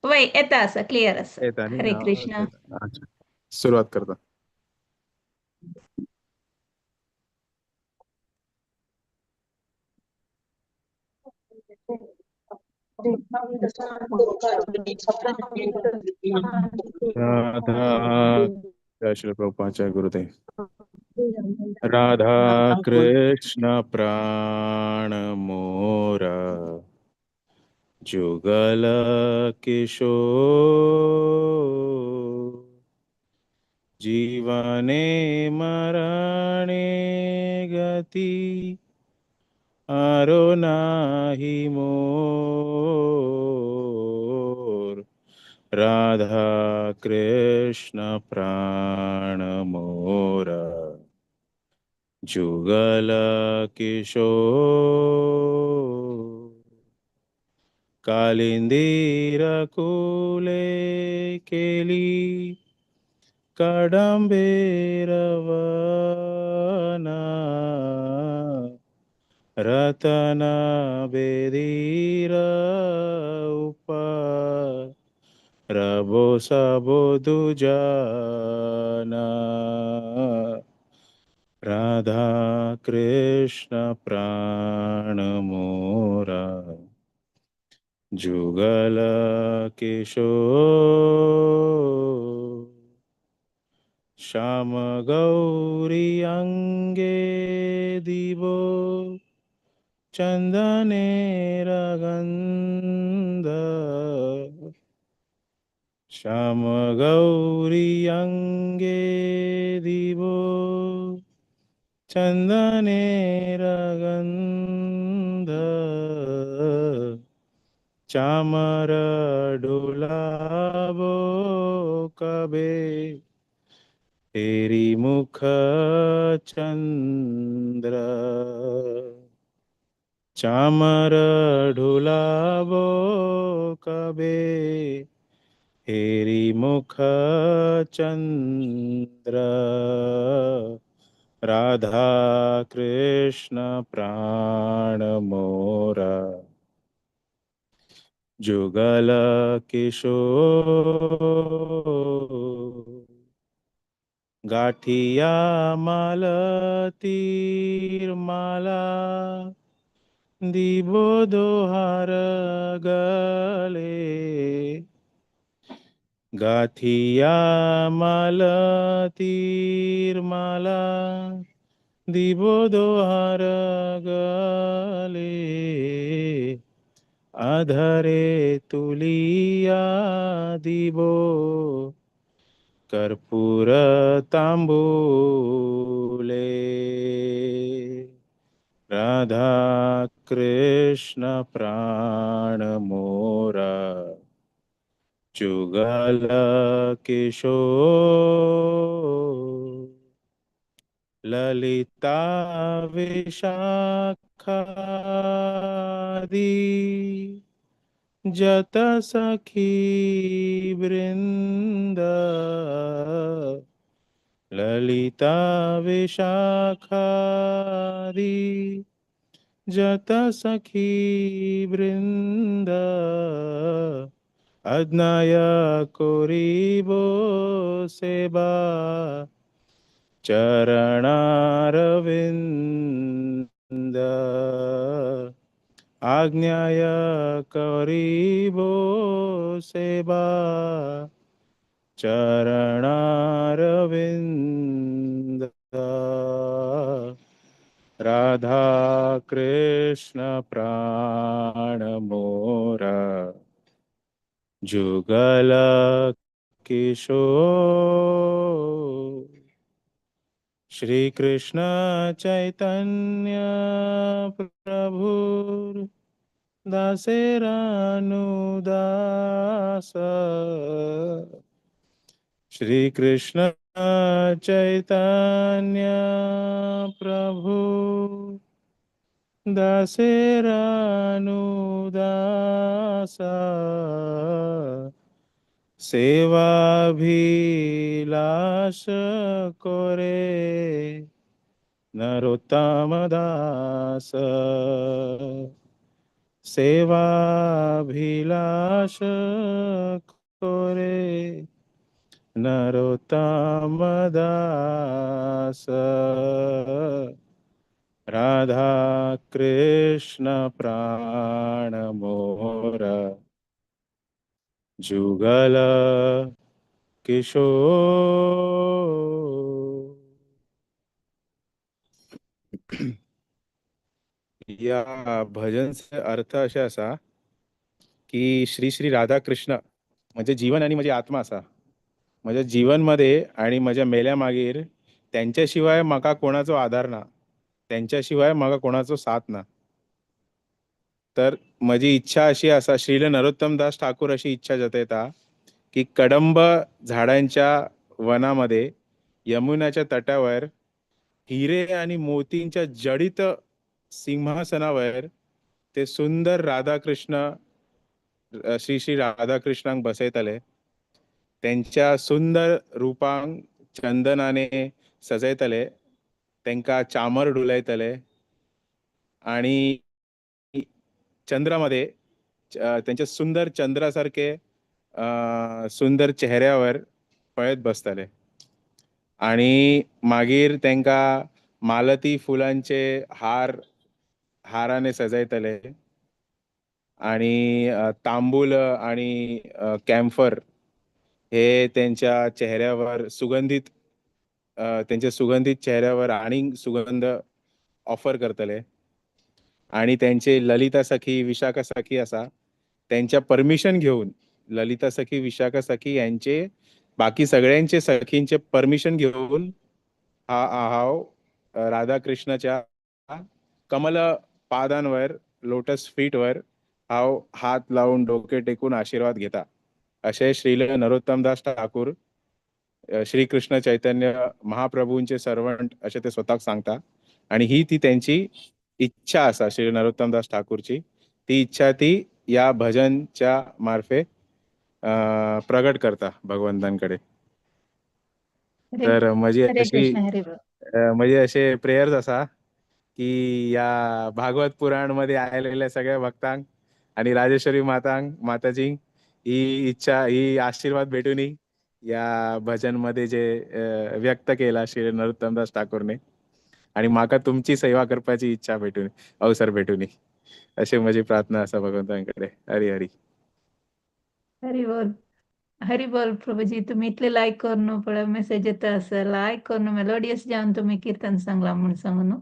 वय, येता आसा, क्लियर आसा. येता न्ही? हरे हा, कृष्णा. ओके. अच्छा, सुरवात करता. राधा, जय श्री प्रभुपाद, जय गुरुदेव. राधा कृष्ण प्राण मोरा जुगल किशोर, जीवने मरणे गति आरो नाही मोर. राधा कृष्ण प्राण मोरा जुगल किशोर. कालिंदीर कुले केली कडंबेरवना, रतन बेदीर उप रबो सबो दुजाना. राधा कृष्ण प्राण मोरा जुगल किशोर. श्याम गौरी अंगे दिवो चंदनेर गंध, श्याम गौरी अंगे दिवो चंदनेर गंध. चामर डोलाबो कबे तेरी मुख चंद्र, चामर ढुलाबो कबे हेरी मुख चंद्र. राधा कृष्ण प्राण मोरा जुगल किशोर. गाठिया मालतीर माला दिबो दोहार गले, गाठिया मालतीर माला दिबो दोहार गले. अधरे तुलिया दिबो कर्पूर तांबूले. राधा कृष्ण प्राण मोरा जुगल किशोर. ललिता विशाखादि जत सखी वृंद, ललिता विशाखादि जत सखी वृंद. अज्ञाय कोरिबो सेवा चरणारविंद। आज्ञाय करिबो सेवा चरणारविंद। राधा कृष्ण प्राण मोरा जुगल किशोर। श्री कृष्ण चैतन्य प्रभु दासेरानुदास। श्री कृष्ण चैतन्य प्रभु दासेरानुदास। सेवाभिलाष करे नरोत्तम दास। सेवाभिलाष करे नरोत्तम दास। राधा कृष्ण प्राण मोर जुगल किशोर। या भजनचे अर्थ अशे आसा की श्री श्री राधा कृष्ण म्हणजे जीवन आणि म्हजी आत्मा आसा। म्हज्या जीवन मध्ये आणि म्हज्या मेल्या मागीर त्यांच्या शिवाय म्हाका कोणाचो आधार ना, त्यांच्या शिवाय म्हाका कोणाचो साथ ना। तर म्हजी इच्छा अशी आसा, श्रील नरोत्तम दास ठाकूर अशी इच्छा जतयता की कडंब झाडांच्या वनामध्ये यमुनाच्या तटावर हिरे आणि मोतींच्या जडित सिंहासनावर ते सुंदर राधाकृष्ण श्री श्री राधाकृष्णांक बसयतले, त्यांच्या सुंदर रूपांक चंदनाने सजयतले, त्यांका चामर डुलयतले आणि चंद्रामध्ये त्यांच्या सुंदर चंद्रासारखे सुंदर चेहऱ्यावर पळयत बसतले आणि मागीर त्यांका मालती फुलांचे हार हाराने सजयतले आणि तांबूल आणि कॅम्फर हे त्यांच्या चेहऱ्यावर सुगंधित त्यांच्या सुगंधित चेहऱ्यावर आणि सुगंध ऑफर करतले आणि त्यांचे ललिता सखी विशाखा सखी असा त्यांच्या परमिशन घेऊन ललिता सखी विशाखा सखी यांचे बाकी सगळ्यांचे सखींचे परमिशन घेऊन हा हाव राधाकृष्णाच्या कमल पादांवर लोटस फीटवर हाव हात लावून डोके टेकून आशीर्वाद घेता असे श्रील नरोत्तमदास ठाकूर श्री कृष्ण चैतन्य महाप्रभूंचे सर्वंट असे ते स्वतःक सांगता आणि ही ती त्यांची इच्छा असा श्री नरोत्तमदास ठाकूरची, ती इच्छा ती या भजनच्या मार्फे प्रगट करता भगवंतांकडे। तर म्हजी हरे अशी कृष्ण हरे बोल। म्हजी असे प्रेयर्स असा की या भागवत पुराण मध्ये आलेल्या सगळ्या भक्तांक आणि राजेश्वरी मातांक माताजी ही इच्छा ही आशीर्वाद भेटूनी या भजन मध्ये जे व्यक्त केला श्री नरोत्तमदास ठाकूरने आणि माका तुमची सेवा करपाची इच्छा भेटून अवसर भेटूनी अशी म्हजी प्रार्थना आसा भगवंतांकडे। हरी हरी हरी बोल हरी बोल। प्रभूजी तुम्ही इतले लायक करून पळय मेसेज येता आसा लायक करून मेलोडियस जावन तुमी किर्तन सांगला म्हूण सांगून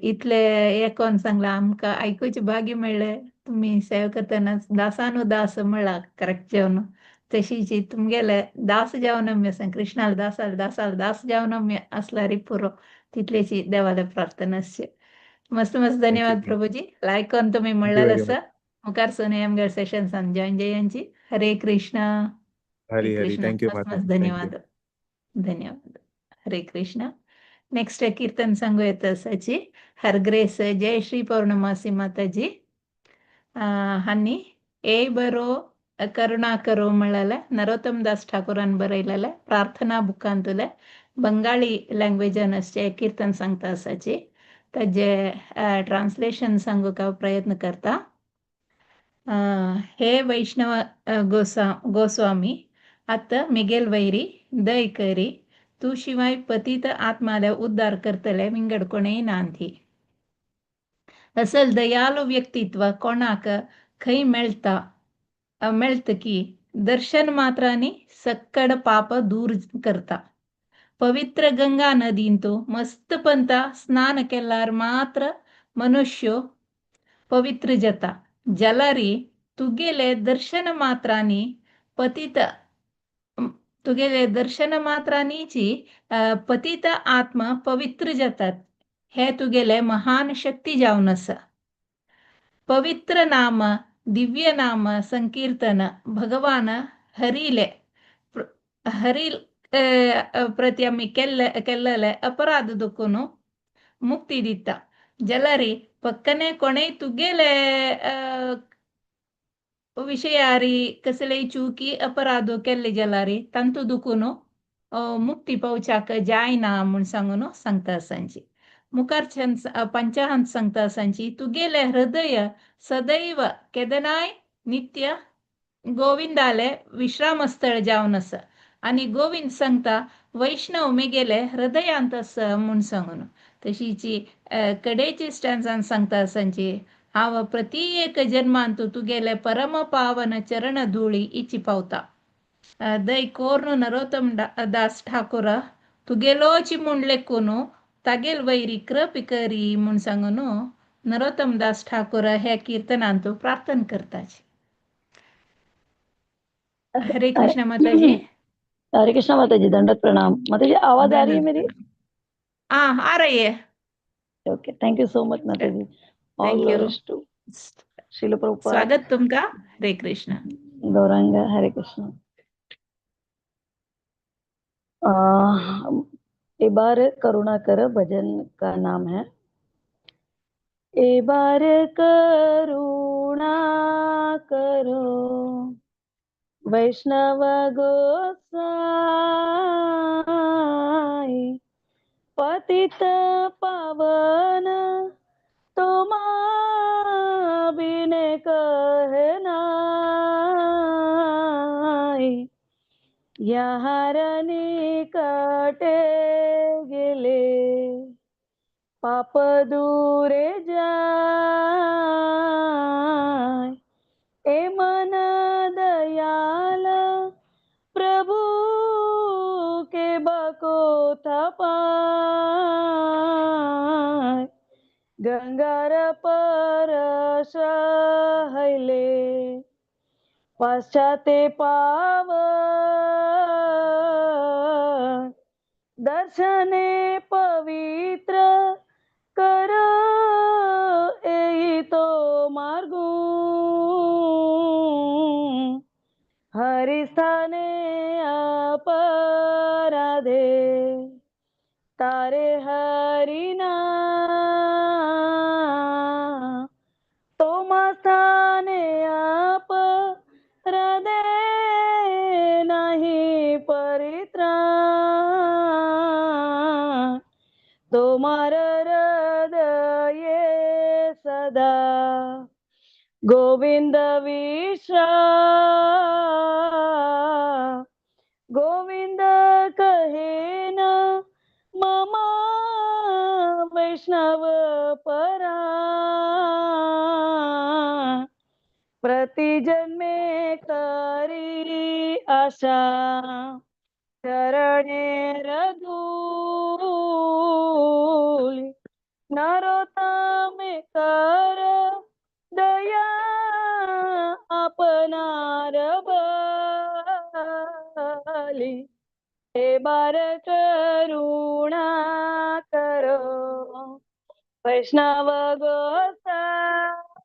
इतले हे कोण सांगला आमकां आयकुचे भाग्य मेळ्ळें। तुमी सेवा करतना दासानुदास म्हणला करेक्ट जावन तशीच तुमगेले दास जावन आमी आसा कृष्णाल दासाल दासाल दास जावन आमी आसल्यार पुरो तितलेची देवाले प्रार्थना आसची। मस्त मस्त धन्यवाद प्रभूजी लायक करून तुमी म्हणलेलं आसा। मुखार सोने आमगे सेशन्सान जॉईन जयांची। हरे कृष्णा हरी हरी कृष्ण thank you मस्त माता मस्त धन्यवाद धन्यवाद। हरे कृष्णा। नेक्स्ट कीर्तन सांगू येत आसाची हर ग्रेस जय श्री पौर्णमासी माताजी हांनी ए बरो करुणा करो म्हळ्यार नरोत्तम दास ठाकूरान बरयलेले प्रार्थना बुकांतले बंगाली लँग्वेजान आसचे कीर्तन सांगता आसाची ताजे ट्रान्सलेशन सांगूंक हांव प्रयत्न करता। हे वैष्णव गोस्वामी आतां मिगेल वैरी दय करी तूं शिवाय पतित आत्माले उद्धार करतले विंगड कोणेय नांती. असल दयालु व्यक्तित्व कोणाक खंय मेळटा मेळत की दर्शन मात्रांनी सक्कड पाप दूर करता. पवित्र गंगा नदींतु मस्तपंता स्नान केल्यार मात्र मनुष्य पवित्र जाता. जाल्यारी तुगेले दर्शन मात्रांनी पतित तुगेले दर्शन मात्रांनीची पतित आत्मा पवित्र जातात, हे तुगेले महान शक्ती जावन आसा. पवित्र नाम, दिव्य नाम संकीर्तन भगवान हरिले हरी प्रति आमी केल्ले केल्लेले अपराध दुखून मुक्ती दिता. जाल्यारी पक्कने कोणेय तुगेले विशयारी कसलेय चुकी अपराध केल्ले जाल्यारी तांतू दुखून मुक्ती पावच्याक जायना म्हूण सांगून सांगता आसांची. मुखारच्यान पंचाहंत सांगता आसांची, तुगेले हृदय सदैव केदनाय नित्य गोविंदाले विश्रामस्थळ जावन आसा आनी गोविंद सांगता वैष्णव मेगेले हृदयांत आसा म्हूण सांगून. तशीची कडेची स्टँजान सांगता आसांची, हांव प्रति एक जन्मांत तुगेले परम पावन चरण धुळी इची पावता. दय कोर्नु नरोत्तम दास ठाकूर तुगेलोची म्हूण लेखून तागेल वैरी कृपा करी म्हूण सांगून नरोत्तम दास ठाकूर ह्या कीर्तनांत प्रार्थना करताची. हरे कृष्ण माताजी. हरे कृष्णा माता जी, दंडवत प्रणाम. माता जी, आवाज आ रही है मेरी? हाँ, आ रही है. Okay, thank you so much Mata ji. All thank you. Glories to Srila Prabhupada. स्वागत तुमका. हरे कृष्ण. गौरांग, हरे कृष्ण. ए बार करुणा कर भजन का नाम है. ए बार करुणा करो वैष्णव गोसाई, पतित पावन तुमा बिने कहना, याहार निकटे गेले पाप दूरे जाय. ए मन दयाल प्रभु के बको पाय, गंगार परश हैले पश्चाते पाव, दर्शने पवित्र कर एई तो मार्गू, हरिस्थाने अपराधे तारे हरिना, তোমা স্থানে अपराधे नाही परित्राण, তোমার हृदये सदा गोविंद विश्राम. गोविंद कहे न मम वैष्णव परा, प्रतिजन्मे करी आशा चरणेर धूली, नरोत्तमे कर दया आपणार बली. हे बार करुणा करो वैष्णव गोसाई,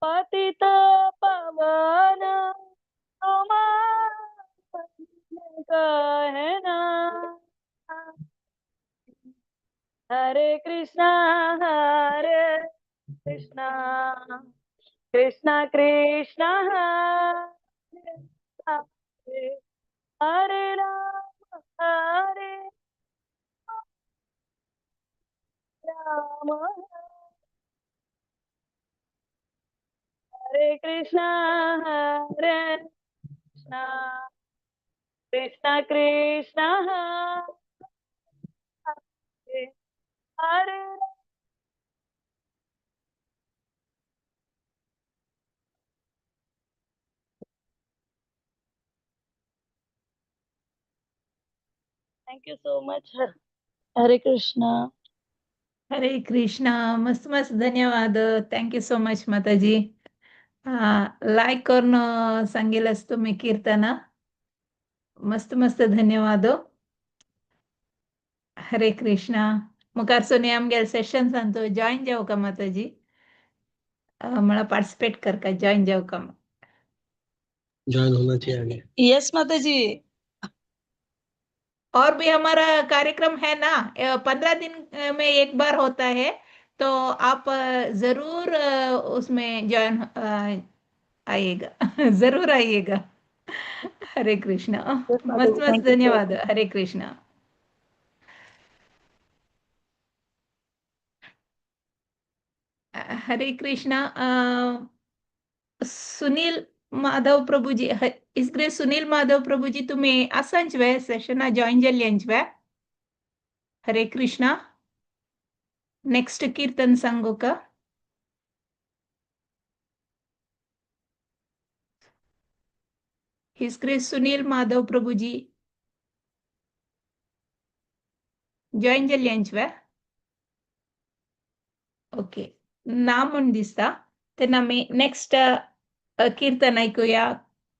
पतित पावन तुमा कहना. हरे कृष्णा हरे कृष्णा कृष्णा कृष्णा हरे हरे, हरे राम हरे राम. हरे कृष्णा हरे Krishna. Krishna Krishna Hare Hare. Thank you so much. Hare Krishna. Hare Krishna. मस्त मस्त धन्यवाद. Thank you so much माताजी. लाईक करून सांगेलच तुम्ही कीर्तन. मस्त मस्त धन्यवाद. हरे कृष्णा. मुखार सोनी आमगेले सेशन्स तूं जॉईन जावं का माताजी? मला पार्टिसिपेट कर का, जॉईन जावं का? ज्वाइन होना चाहिए आगे. यस माताजी. और भी हमारा कार्यक्रम है ना, 15 दिन में एक बार होता है, तो आप जरूर उसमें ज्वाइन आइएगा. जरूर आइएगा. हरे कृष्णा. यस मस्त माताजी, मस्त thank you so धन्यवाद. हरे कृष्णा. हरे कृष्णा. सुनील माधव प्रभुजी, इस ग्रे सुनील माधव प्रभुजी, तुम्ही आसांच वे सेशना जॉईन जाल्ली वे? हरे कृष्णा. नेक्स्ट कीर्तन सांगू का? His grace Sunil Madhav Prabhuji join जाल्ली वे? ओके, ना म्हूण दिसता. तेन्ना आमी नेक्स्ट कीर्तन ऐकूया.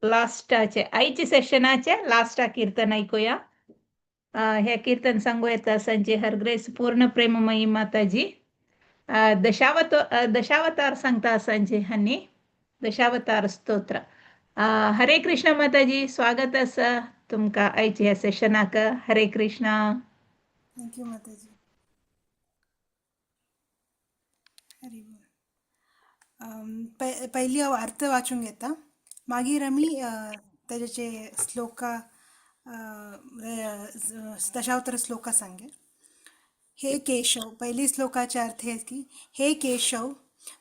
लास्टाचे, आयचे सेशनाचे लास्टा कीर्तन ऐकूया. हे कीर्तन सांगू येता संचे हरग्रेस पूर्ण प्रेममयी माताजी. दशावतार सांगता सांचे हांनी दशावतार स्तोत्र. हरे कृष्ण माताजी, स्वागत आसा तुमकां आयच्या ह्या सेशनाक. हरे कृष्णा. Thank you माताजी. हरी बोल. पयली हांव अर्थ वाचूंक घेता, मागीर आमी ताजे श्लोका, दशावतार श्लोका सांगे. हे केशव, पहिली श्लोकाचे अर्थ हे की हे केशव,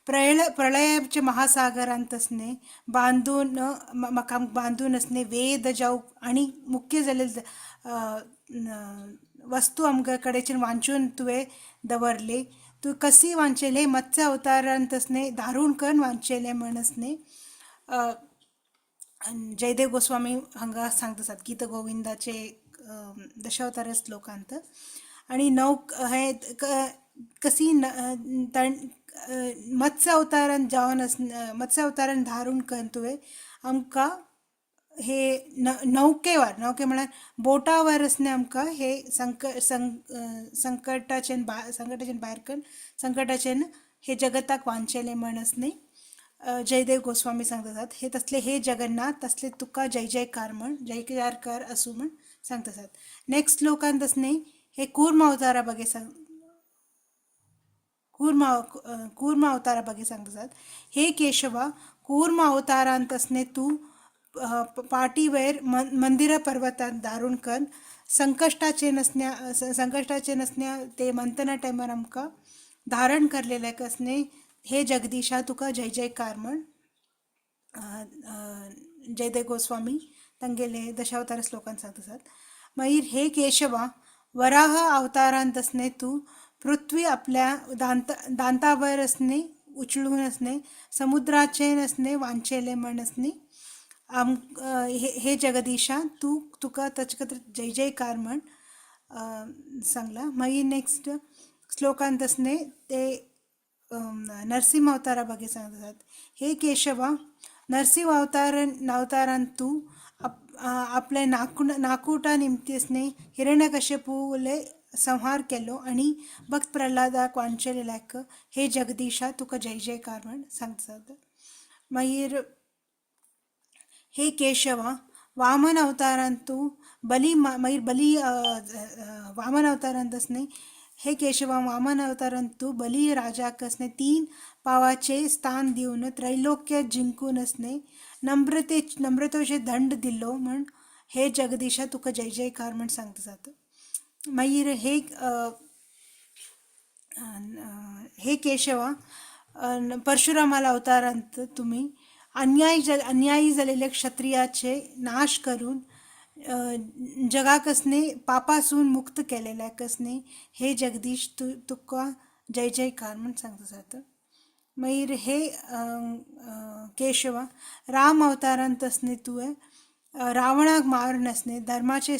प्रळयाचे महासागरांतसने बांदून म्हाका बांदून असणे वेद जावं आनी मुख्य जाल्ले वस्तू आमकां कडेच्यान वाचून तुवें दवरले. तूं कशी वाचले? मत्स्य अवतारांतसने धारून करून वाचले म्हणसने जयदेव गोस्वामी हांगा सांगता आसात गीत गोविंदाचे दशावतार श्लोकांत. आणि नौ हे कशी मत्स्य अवतारान जावन मत्स्य अवतारान धारून करून तुवें आमकां हे नौकेवर, नौके म्हळ्यार बोटावर आसने आमकां हे संकटाचेन संकटाचेन भायर करून संकटाचेन हे जगताक वांचेले म्हण आसने जयदेव गोस्वामी सांगतात. हे तसले हे जगन्नाथ, तसले तुका जय जयकार म्हण, जय जयकार असू म्हण सांगतात. नेक्स्ट श्लोकांत तसने हे कूर्म अवतारा ಬಗ್ಗೆ सांग कूर्म कूर्म अवतारा ಬಗ್ಗೆ सांगतात. हे केशवा, कूर्म अवतारांतसने तू पाटीवयर मंदिर पर्वतात धारून कर संकश्टाचे नसण्या ते मंथना टायमार आमकां धारण करलेले कसने हे जगदीशा तुका जय जयकार म्हण जयदेव गोस्वामी तांगेले दशावतार श्लोकान सांगतात. मागीर हे केशवा, वराह अवतारांत असणे तू पृथ्वी आपल्या दांतावर असणे उचलून असणे समुद्राचे नसणे वांचेले म्हण असणे आम हे हे जगदीशा तू तुका ताचे खातीर जय जयकार म्हण सांगला. मागीर नेक्स्ट श्लोकांत असणे ते नरसिंह अवतारा ಬಗ್ಗೆ सांगतात. हे केशवा, नरसिंह अवतारान तू आपले नाकुटा निमतीसने हिरण्यकश्यपूले संहार केलो आणि भक्त प्रल्हादाक वांचलेल्याक हे जगदीशा तुका जय जयकार म्हण सांगतात. मागीर हे केशवा, वामन अवतारान तू बली मागीर बली वामन अवतारांत असणे हे केशवा, वामन अवतारान तू बली राजाक असणे 3 पावाचे स्थान दिवन त्रैलोक्य जिंकून असणे नम्रतेचे दंड दिलो म्हण हे जगदीशा तुका जय जयकार म्हण सांगता. मागीर हे हे केशवा, परशुरामाला अवतारांत तुम्ही अन्यायी जालेले क्षत्रियाचे नाश करून जगाक असणे पापासून मुक्त केलेल्याक असणे हे जगदीश तू तुका जय जयकार म्हूण सांगता जाता. मागीर हे केशवा, राम अवतारांत असणे तुवें रावणाक मारून असणे धर्माचे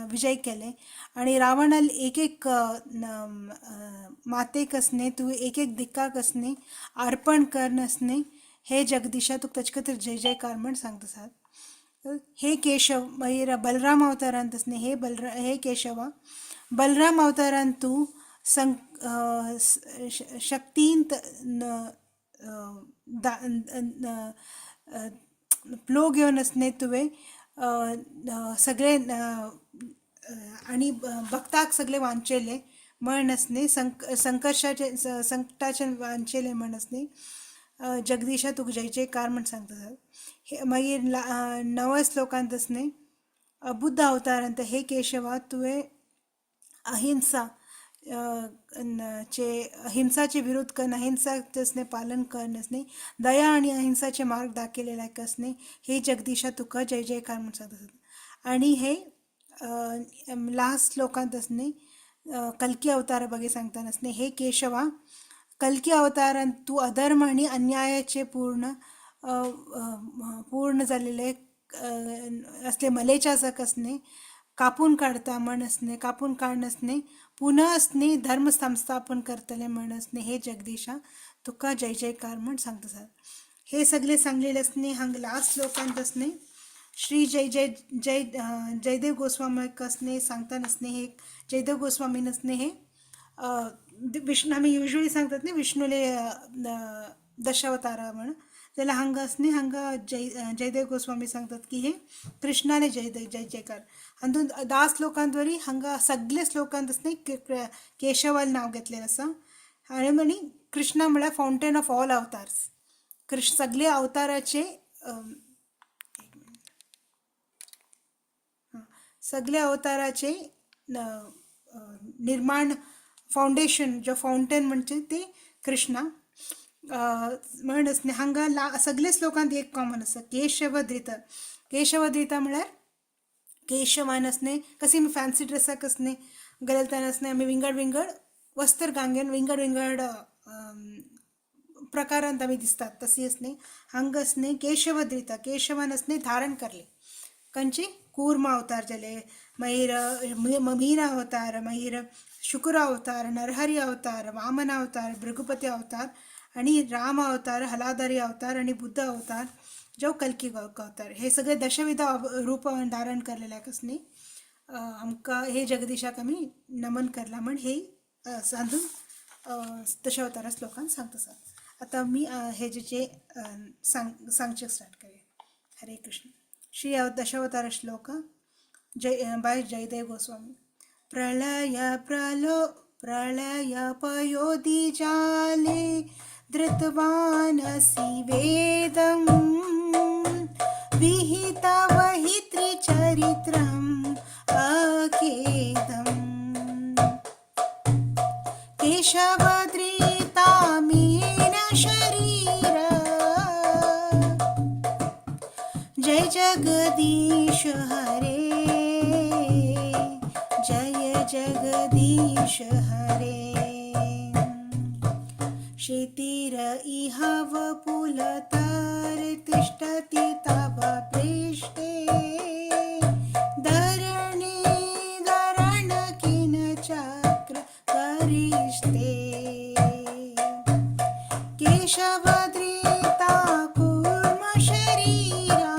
विजय केले आणि रावणाल एक एक मातेक असणे तुवें एक एक दिक्काक असणे अर्पण करन असणे हे जगदीशा तुका ताचे खातीर जय जयकार म्हण सांगता आसात. हे केशव, मागीर बलराम अवतारांत असणे हे केशवा, बलराम अवतारांत तूं शक्तींत प्लो घेवन असणे तुवें सगळे आनी भक्ताक सगळे वांचयले म्हण असणे संकर्शाचे संकटाचे वांचयले म्हण असणे जगदीशा तुका जय जयकार म्हण सांगता. हे मागीर नव्या श्लोकांत असणे बुद्ध अवतारांत हे केशवा तुवें अहिंसा चे अहिंसाचे विरोध करून अहिंसाचे पालन करून असणे दया आणि अहिंसाचे मार्ग दाखयलेले असणे हे जगदीशा तुका जय जयकार म्हण सांगता. आणि हे लास्ट श्लोकांत असणे कल्की अवतारा बगे सांगताना असणे हे केशवा, कल्की अवतारांत तूं अधर्म आणि अन्यायाचे पूर्ण पूर्ण जालेले असले मलेच्यासक असणे कापून काडता म्हण असणे कापून काडून असणे पुन्हा असणे धर्म संस्थापन करतले म्हण असणे हे जगदीशा तुका जय जयकार म्हण सांगता सर. हे सगळे सांगलेले असणे हांगा लास्ट श्लोकांत असणे श्री जय जय जय जयदेव गोस्वामी असणे सांगता नसणे हे जयदेव गोस्वामी नसणे हे विष्णू आम्ही युजली सांगतात न्ही विष्णूले दशावतारा म्हण, जाल्यार हांगा असणे हांगा जयदेव गोस्वामी सांगतात की हे कृष्णाले जय जय जयकार. हातूंत 10 श्लोकांत वरी हांगा सगळे श्लोकांत असणे केशवाले नांव घेतलेलें आसा. आनी म्हणी कृष्णा म्हळ्यार फावंटेन ऑफ ऑल अवतार्स, कृष्ण सगळे अवताराचे सगळे अवताराचे निर्माण फावंडेशन जो फावंटेन म्हणजे ते कृष्णा म्हण असणे हांगा सगळे श्लोकांत एक कॉमन आसा केशवद्रित. केशवद्रिता म्हळ्यार केशवान असणे कशी आमी फॅन्सी ड्रेसाक असणे घालतना असणे आमी विंगड विंगड वस्त्र घांगेन विंगड विंगड प्रकारांत आमी दिसतात तशी असणे हांगा असणे केशवद्रिता केशवान असणे धारण करले खंयची कूर्म अवतार जाले, मागीर मीना अवतार, मागीर शुक्र अवतार, नरहरी अवतार, वामन अवतार, भृगुपती अवतार आणि राम अवतार, हलाधारी अवतार आणि बुद्ध अवतार जो कल्की अवतार, हे सगळे दशविध रूप धारण करलेले आसनी आमकां हे जगदीशाक आमी नमन करला म्हण हे हातून दशावतारा श्लोकान सांगता आसा. आतां आमी हे जे सांगचें स्टार्ट करूया. हरे कृष्ण. श्री दशावतार श्लोक जय बाय जयदेव गोस्वामी. प्रलय प्रलो प्रलय पयोधि जाले धृतवानसि वेदं विहितवहि त्रिचरित्रम् अखेदम् केशवद्रितामेन शरीर जय जगदीश हरे जय जगदीश हरे. क्षितिर इहव पुलतर तिष्ठति तव पृष्ठे धरणी धरण किन चक्र करिष्ठे. केशवद्रिता कूर्म शरीरा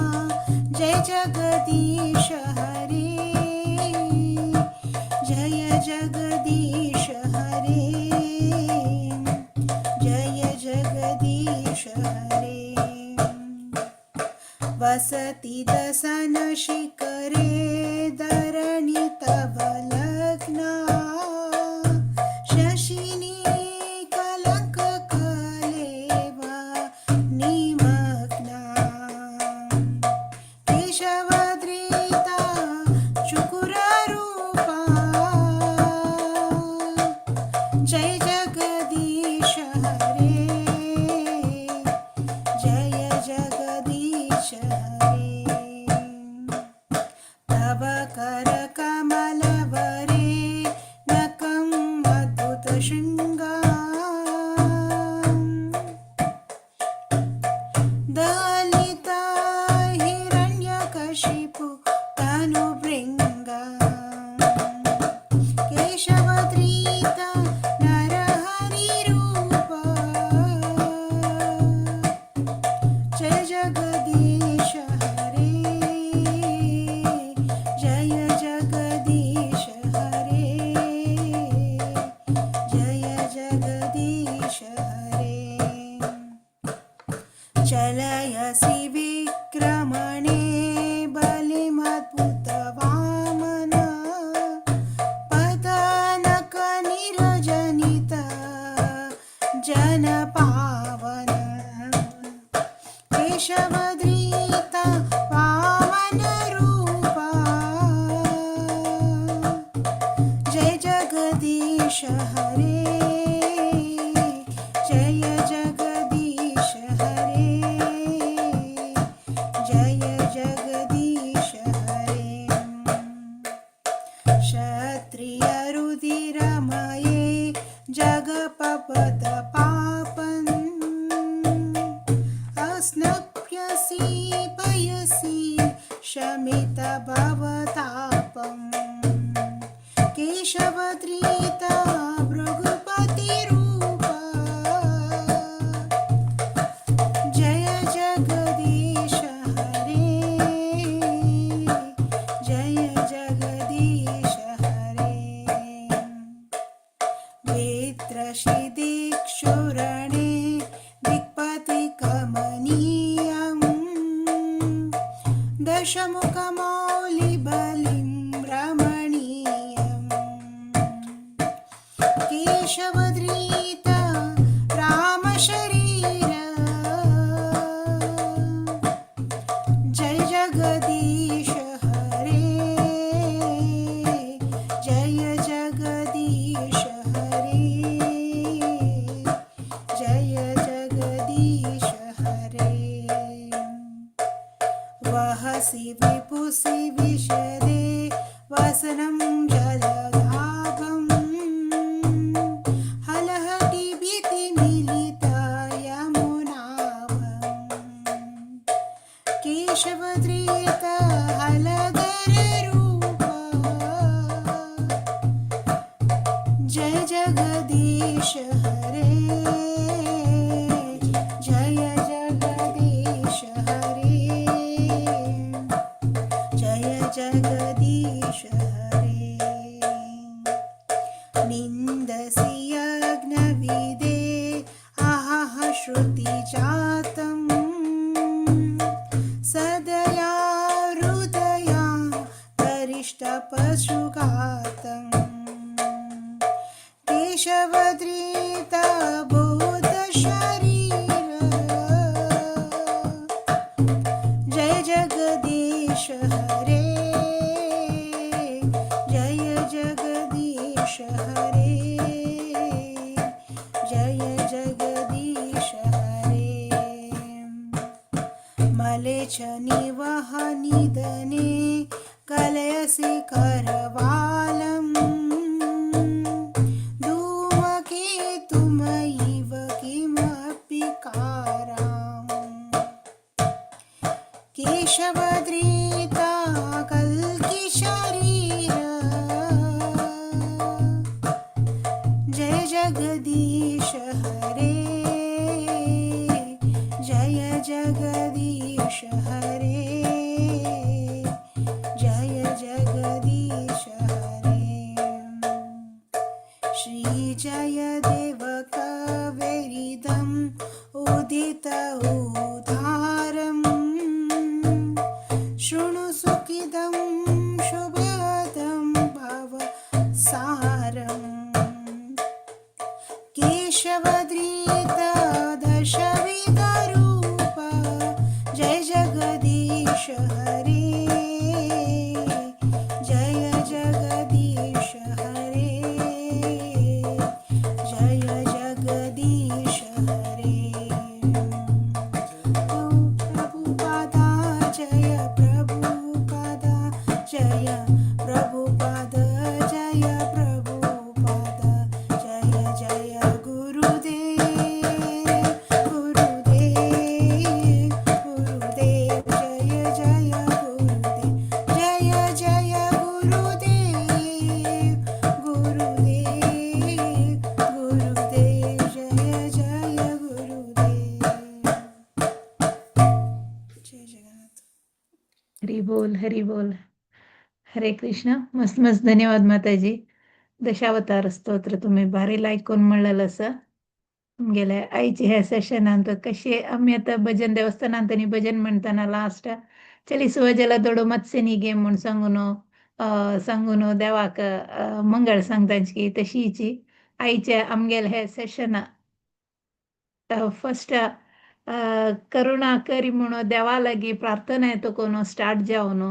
जय जगदीश हरे जय जगदीश हरे जय जगदीश हरे. वसति दसन शिखरे धरणि तव लग्ना शशिनी कलंक कलेवा निमग्ना. केशवद्रिता शुकुररूपा जय जगदीश हरे जय जगदीश हरे. तव हिरण्यकशिपु तनुभृङ्ग केशवद्रीत नरहरिरूप जय जगदीश हरे जय जगदीश हरे जय जगदीश हरे। चलयसि विक्रमणे बलिमद्भुतवामन पदनकनिरजनित जनपावन केशवद्रीत वामनरूप जय जगदीश हरे जय जगदीश हरे जय जगदीश हरे। क्षत्रियरुधिरमये जगपपतपापन् अस्नप्यसि पयसि शमितभवतापम् केशवद्रीत भृगुपतिरूप जय जगदीश हरे जय जगदीश हरे। वेत्रशिदीक्षुरणे दिक्पतिकमनीयं दशमुखमौलिबलिं रमणीयम् केशवद्रीत रामशरीर जय जगदीश हरे जय जगदीश हरे जय जगदीश हरे। वहसि विपुसि विशदे वसनं जलदाभं हलहटिभिति मिलिता यमुनाभम् केशवद्रीत हलधररूप जय जगदीश हरे जय जगदीश हरे जय जगदीश हरे। निन्दसि यज्ञविदे आहाः श्रुतिजातं सदया हृदया गरिष्ठपशुघातम् केशवद्रीत भूतशरीर जय जगदीश हरे जय जगदीश हरे जय जगदीश हरे। मलेच्छ निवह निधने कलयसि करवालम् धूमकेतुमयिव किमपि काराम् केशवद्रीत कल्किशरीर जय जगदीश हरे जय जगदीश हरे जय जगदीश हरे। श्री जयदेव कवेरिदम् उदित उदारम् शृणु सुखिदं शुभदं भव सारम् केशवद्रीत दशविधरूप जय जगदीश हरे जय जगदीश हरे जय जगदीश हरे। प्रभुपादा जय प्रभुपादा जय प्रभुपाद जय प्रभुपाद जय जय गुरुदेव गुरुदेव गुरुदेव जय जय गुरुदेव। हरी बोल. हरे कृष्ण. मस्त मस्त धन्यवाद माताजी. दशावतार स्तोत्र तुम्ही भारी लायक करून म्हणलेलं असं. गेल्या आईचे ह्या सेशनांत कशे आमी आतां भजन देवस्थानांत आनी भजन म्हणतना लास्ट चलिಸುವ ಜಲದೊಡು मत्स्यनिगे म्हूण सांगून सांगून देवाक मंगळ सांगताची की तशीची आईचे आमगेले हे सेशन फर्स्ट करुणा करी म्हणून देवा लागीं प्रार्थना येतो कोण स्टार्ट जावन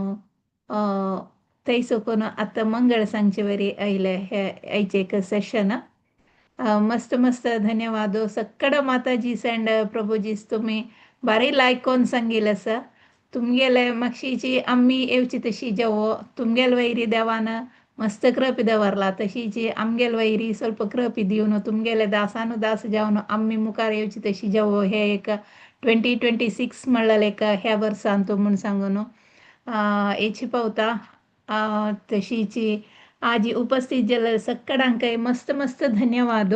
थंय कोण आतां मंगळ सांगचे वरी आयले हे आयचे एक सेशन. मस्त मस्त धन्यवाद सक्कड माताजीस अँड प्रभुजीस. तुम्ही बारी लायक कोन सांगील आसा. तुमगेले मागशीची आमी येवची तशी जेवो तुमगेल वैरी देवान मस्त कृपी दवरला, तशीची आमगेल वैरी ಸ್ವಲ್ಪ कृपी दिवन तुमगेले दासानु दास जावन आमी मुखार येवची तशी जेवो. हे एक 2026 म्हणलें एक ह्या वर्सांत म्हूण सांगून येची पावता. तशीची आजी उपस्थित जाल्ले सक्कडांकय मस्त मस्त धन्यवाद.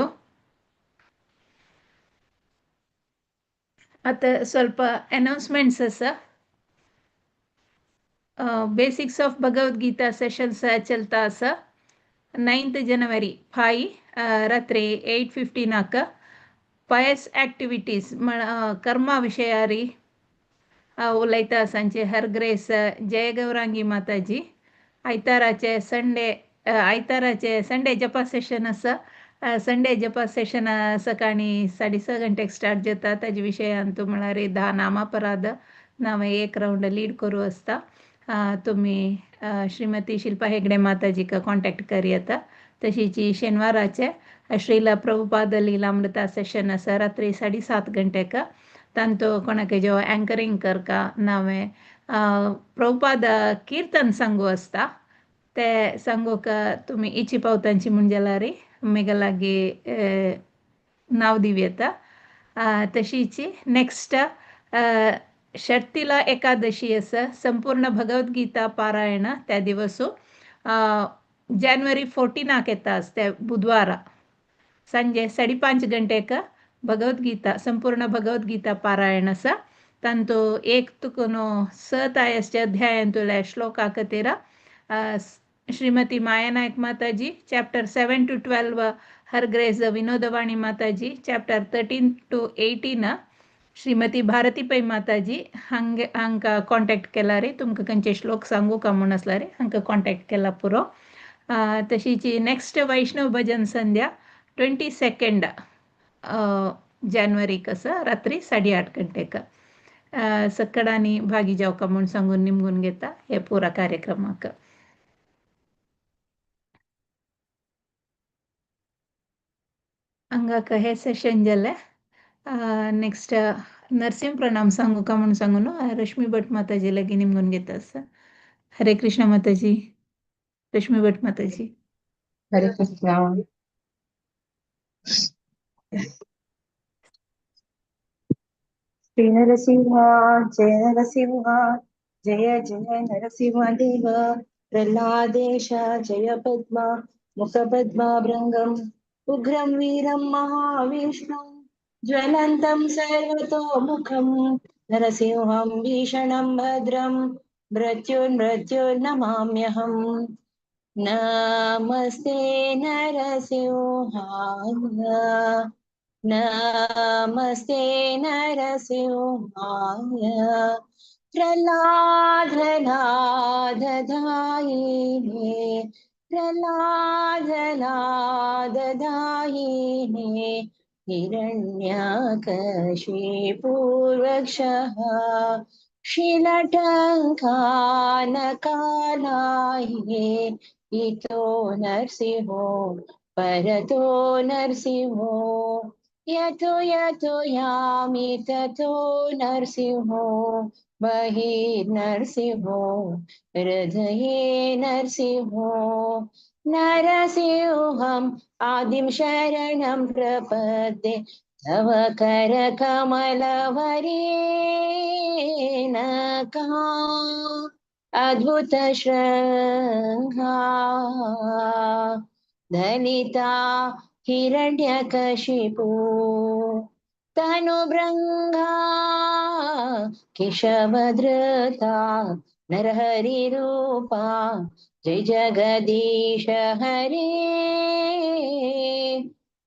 आतां ಸ್ವಲ್ಪ अनाउन्समेंट्स आसा. Basics of Bhagavad Gita sessions चलता आसा. 9 जनवरी फाय रात्री 8:15 पायस ऍक्टिव्हिटीज कर्मा विशयारी उलयता आसांचे हर ग्रेस जय गौरांगी माताजी. आयताराचे संडे आयताराचे संडे जपा सेशन आसा. संडे जपा सेशन सकाळी 6:30 घंटेक स्टार्ट जाता. ताजे विशयांत म्हळ्यार 10 नामापराध नांव एक रावंड लीड करूं आसता. तुम्ही श्रीमती शिल्पा हेगडे माताजीक कॉन्टॅक्ट करी येता. तशीच शेनवाराचे श्रीला प्रभुपाद लीलामृता सेशन आसा रात्री 7:30 घंटेक. तांतो कोणाक जो अँकरिंग करका नावे प्रभुपाद कीर्तन सांगू आसता ते सांगूक तुमी इची पावतांची म्हूण जाल्यार मेगे लागीं नांव दिवं येता. तशीच नेक्स्ट षट्तिला एकादशी आसा, संपूर्ण भगवद्गीता पारायण त्या दिवसो जानेवारी 14 येता आसता बुधवारा संजे 5:30 घंटेक भगवद्गीता संपूर्ण भगवद्गीता पारायण आसा. तांतो एक तुकून 6 तायसच्या अध्यायांतल्या श्लोका खातीर श्रीमती माया नायक माताजी, chapter 7 to 12 her grace Vinodvani Mataji, chapter 13 to 18 Shrimati Bharati Pai Mataji हांगे हांकां कॉन्टॅक्ट केला रे. तुमकां खंयचे श्लोक सांगू का म्हूण आसल्यार हांकां कॉन्टॅक्ट केला पुरो. तशीच नेक्स्ट वैष्णव भजन संध्या 22 जानेवारीक आसा रात्री 8:30 घंटेक. सक्कडांनी भागी जावका म्हूण सांगून निमगून घेता हे पुरा कार्यक्रमाक. हांगाक हे सेशन जालें. नेक्स्ट नरसिंह प्रणाम सांगू का म्हूण सांगून रश्मी भट माताजी लागीं निमगून घेता आसा. हरे कृष्ण माताजी. रश्मी भट माताजी. हरे कृष्ण. श्री नरसिंह जय नरसिंह जय जय नरसिंह देव प्रह्लादेश जय पद्मा मुख पद्मा भृंगम उग्रं वीरं महाविष्णुं ज्वलन्तं सर्वतोमुखं नरसिंहं भीषणं भद्रं मृत्युर्मृत्युर्नमाम्यहम्. नमस्ते नरसिंहाय नमस्ते नरसिंहाय प्रह्लादनादधायिने प्रह्लादनादधायिने हिरण्यकशिपुर्वक्षः शिलटङ्कानकालाये इतो नरसिंहो परतो नरसिंहो यतो यतो यामि ततो नरसिंहो बहिर्नरसिंहो हृदये नरसिंहो नरसिंहम् आदिं शरणं प्रपद्ये तव करकमलवरेण का अद्भुत शृङ्गा धनिता हिरण्यकशिपु तनुभृङ्गा केशवधृता नरहरि रूपा जय जगदीश हरे,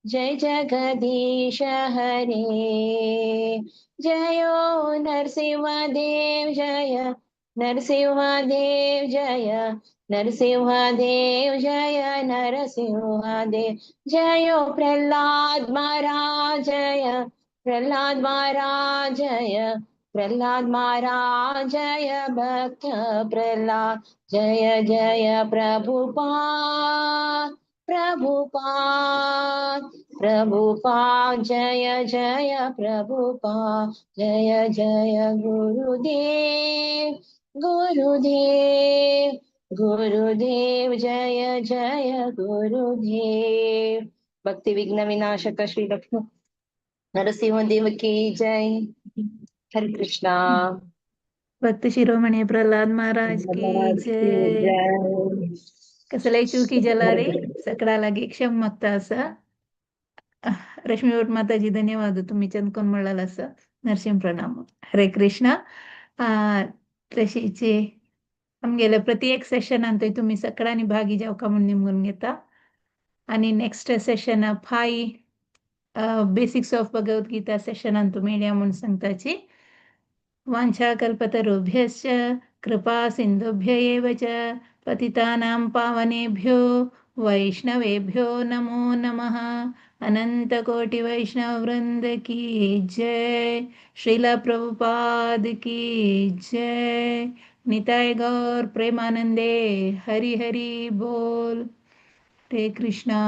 जय जगदीश हरे। जयो नरसिंहदेव जय नरसिंहदेव जय नरसिंहदेव जय नरसिंहदेव। जयो प्रहलाद महाराज जय प्रहलाद महाराज जय प्रहलाद महाराज जय भक्त प्रहलाद जय जय प्रभुपाद प्रभुपाद प्रभुपाद जय जय प्रभुपाद जय जय गुरुदेव गुरुदेव गुरुदेव जय जय गुरुदेव। भक्ति विघ्न विनाशक श्री लक्ष्मी नरसिंहदेव की जय। हरे कृष्णा। भक्त शिरोमणी प्रल्हाद महाराज की जय। कसलय चुकी जला रे सकळा लागी क्षम मागता आसा। रश्मी भट माताजी धन्यवाद, तुम्ही चंदकोन म्हणलाल आसा। नरसिंह प्रणाम। हरे कृष्णा। तशीचे आमगेले प्रति एक सेशनान थंय तुमी सगळ्यांनी भागी जावका म्हूण निमगून घेता आनी next session five basics of Bhagavad Gita सेशनान तुमी मेळया म्हूण सांगताची। वाञ्छाकल्पतरुभ्यश्च कृपा सिन्धुभ्य एव च पतितानां पावनेभ्यो वैष्णवेभ्यो नमो नमः। अनंत कोटि वैष्णव वृंद की जय। श्रीला प्रभुपाद की जय। निताय गौर प्रेमानंदे हरि हरि बोल। हरे कृष्णा।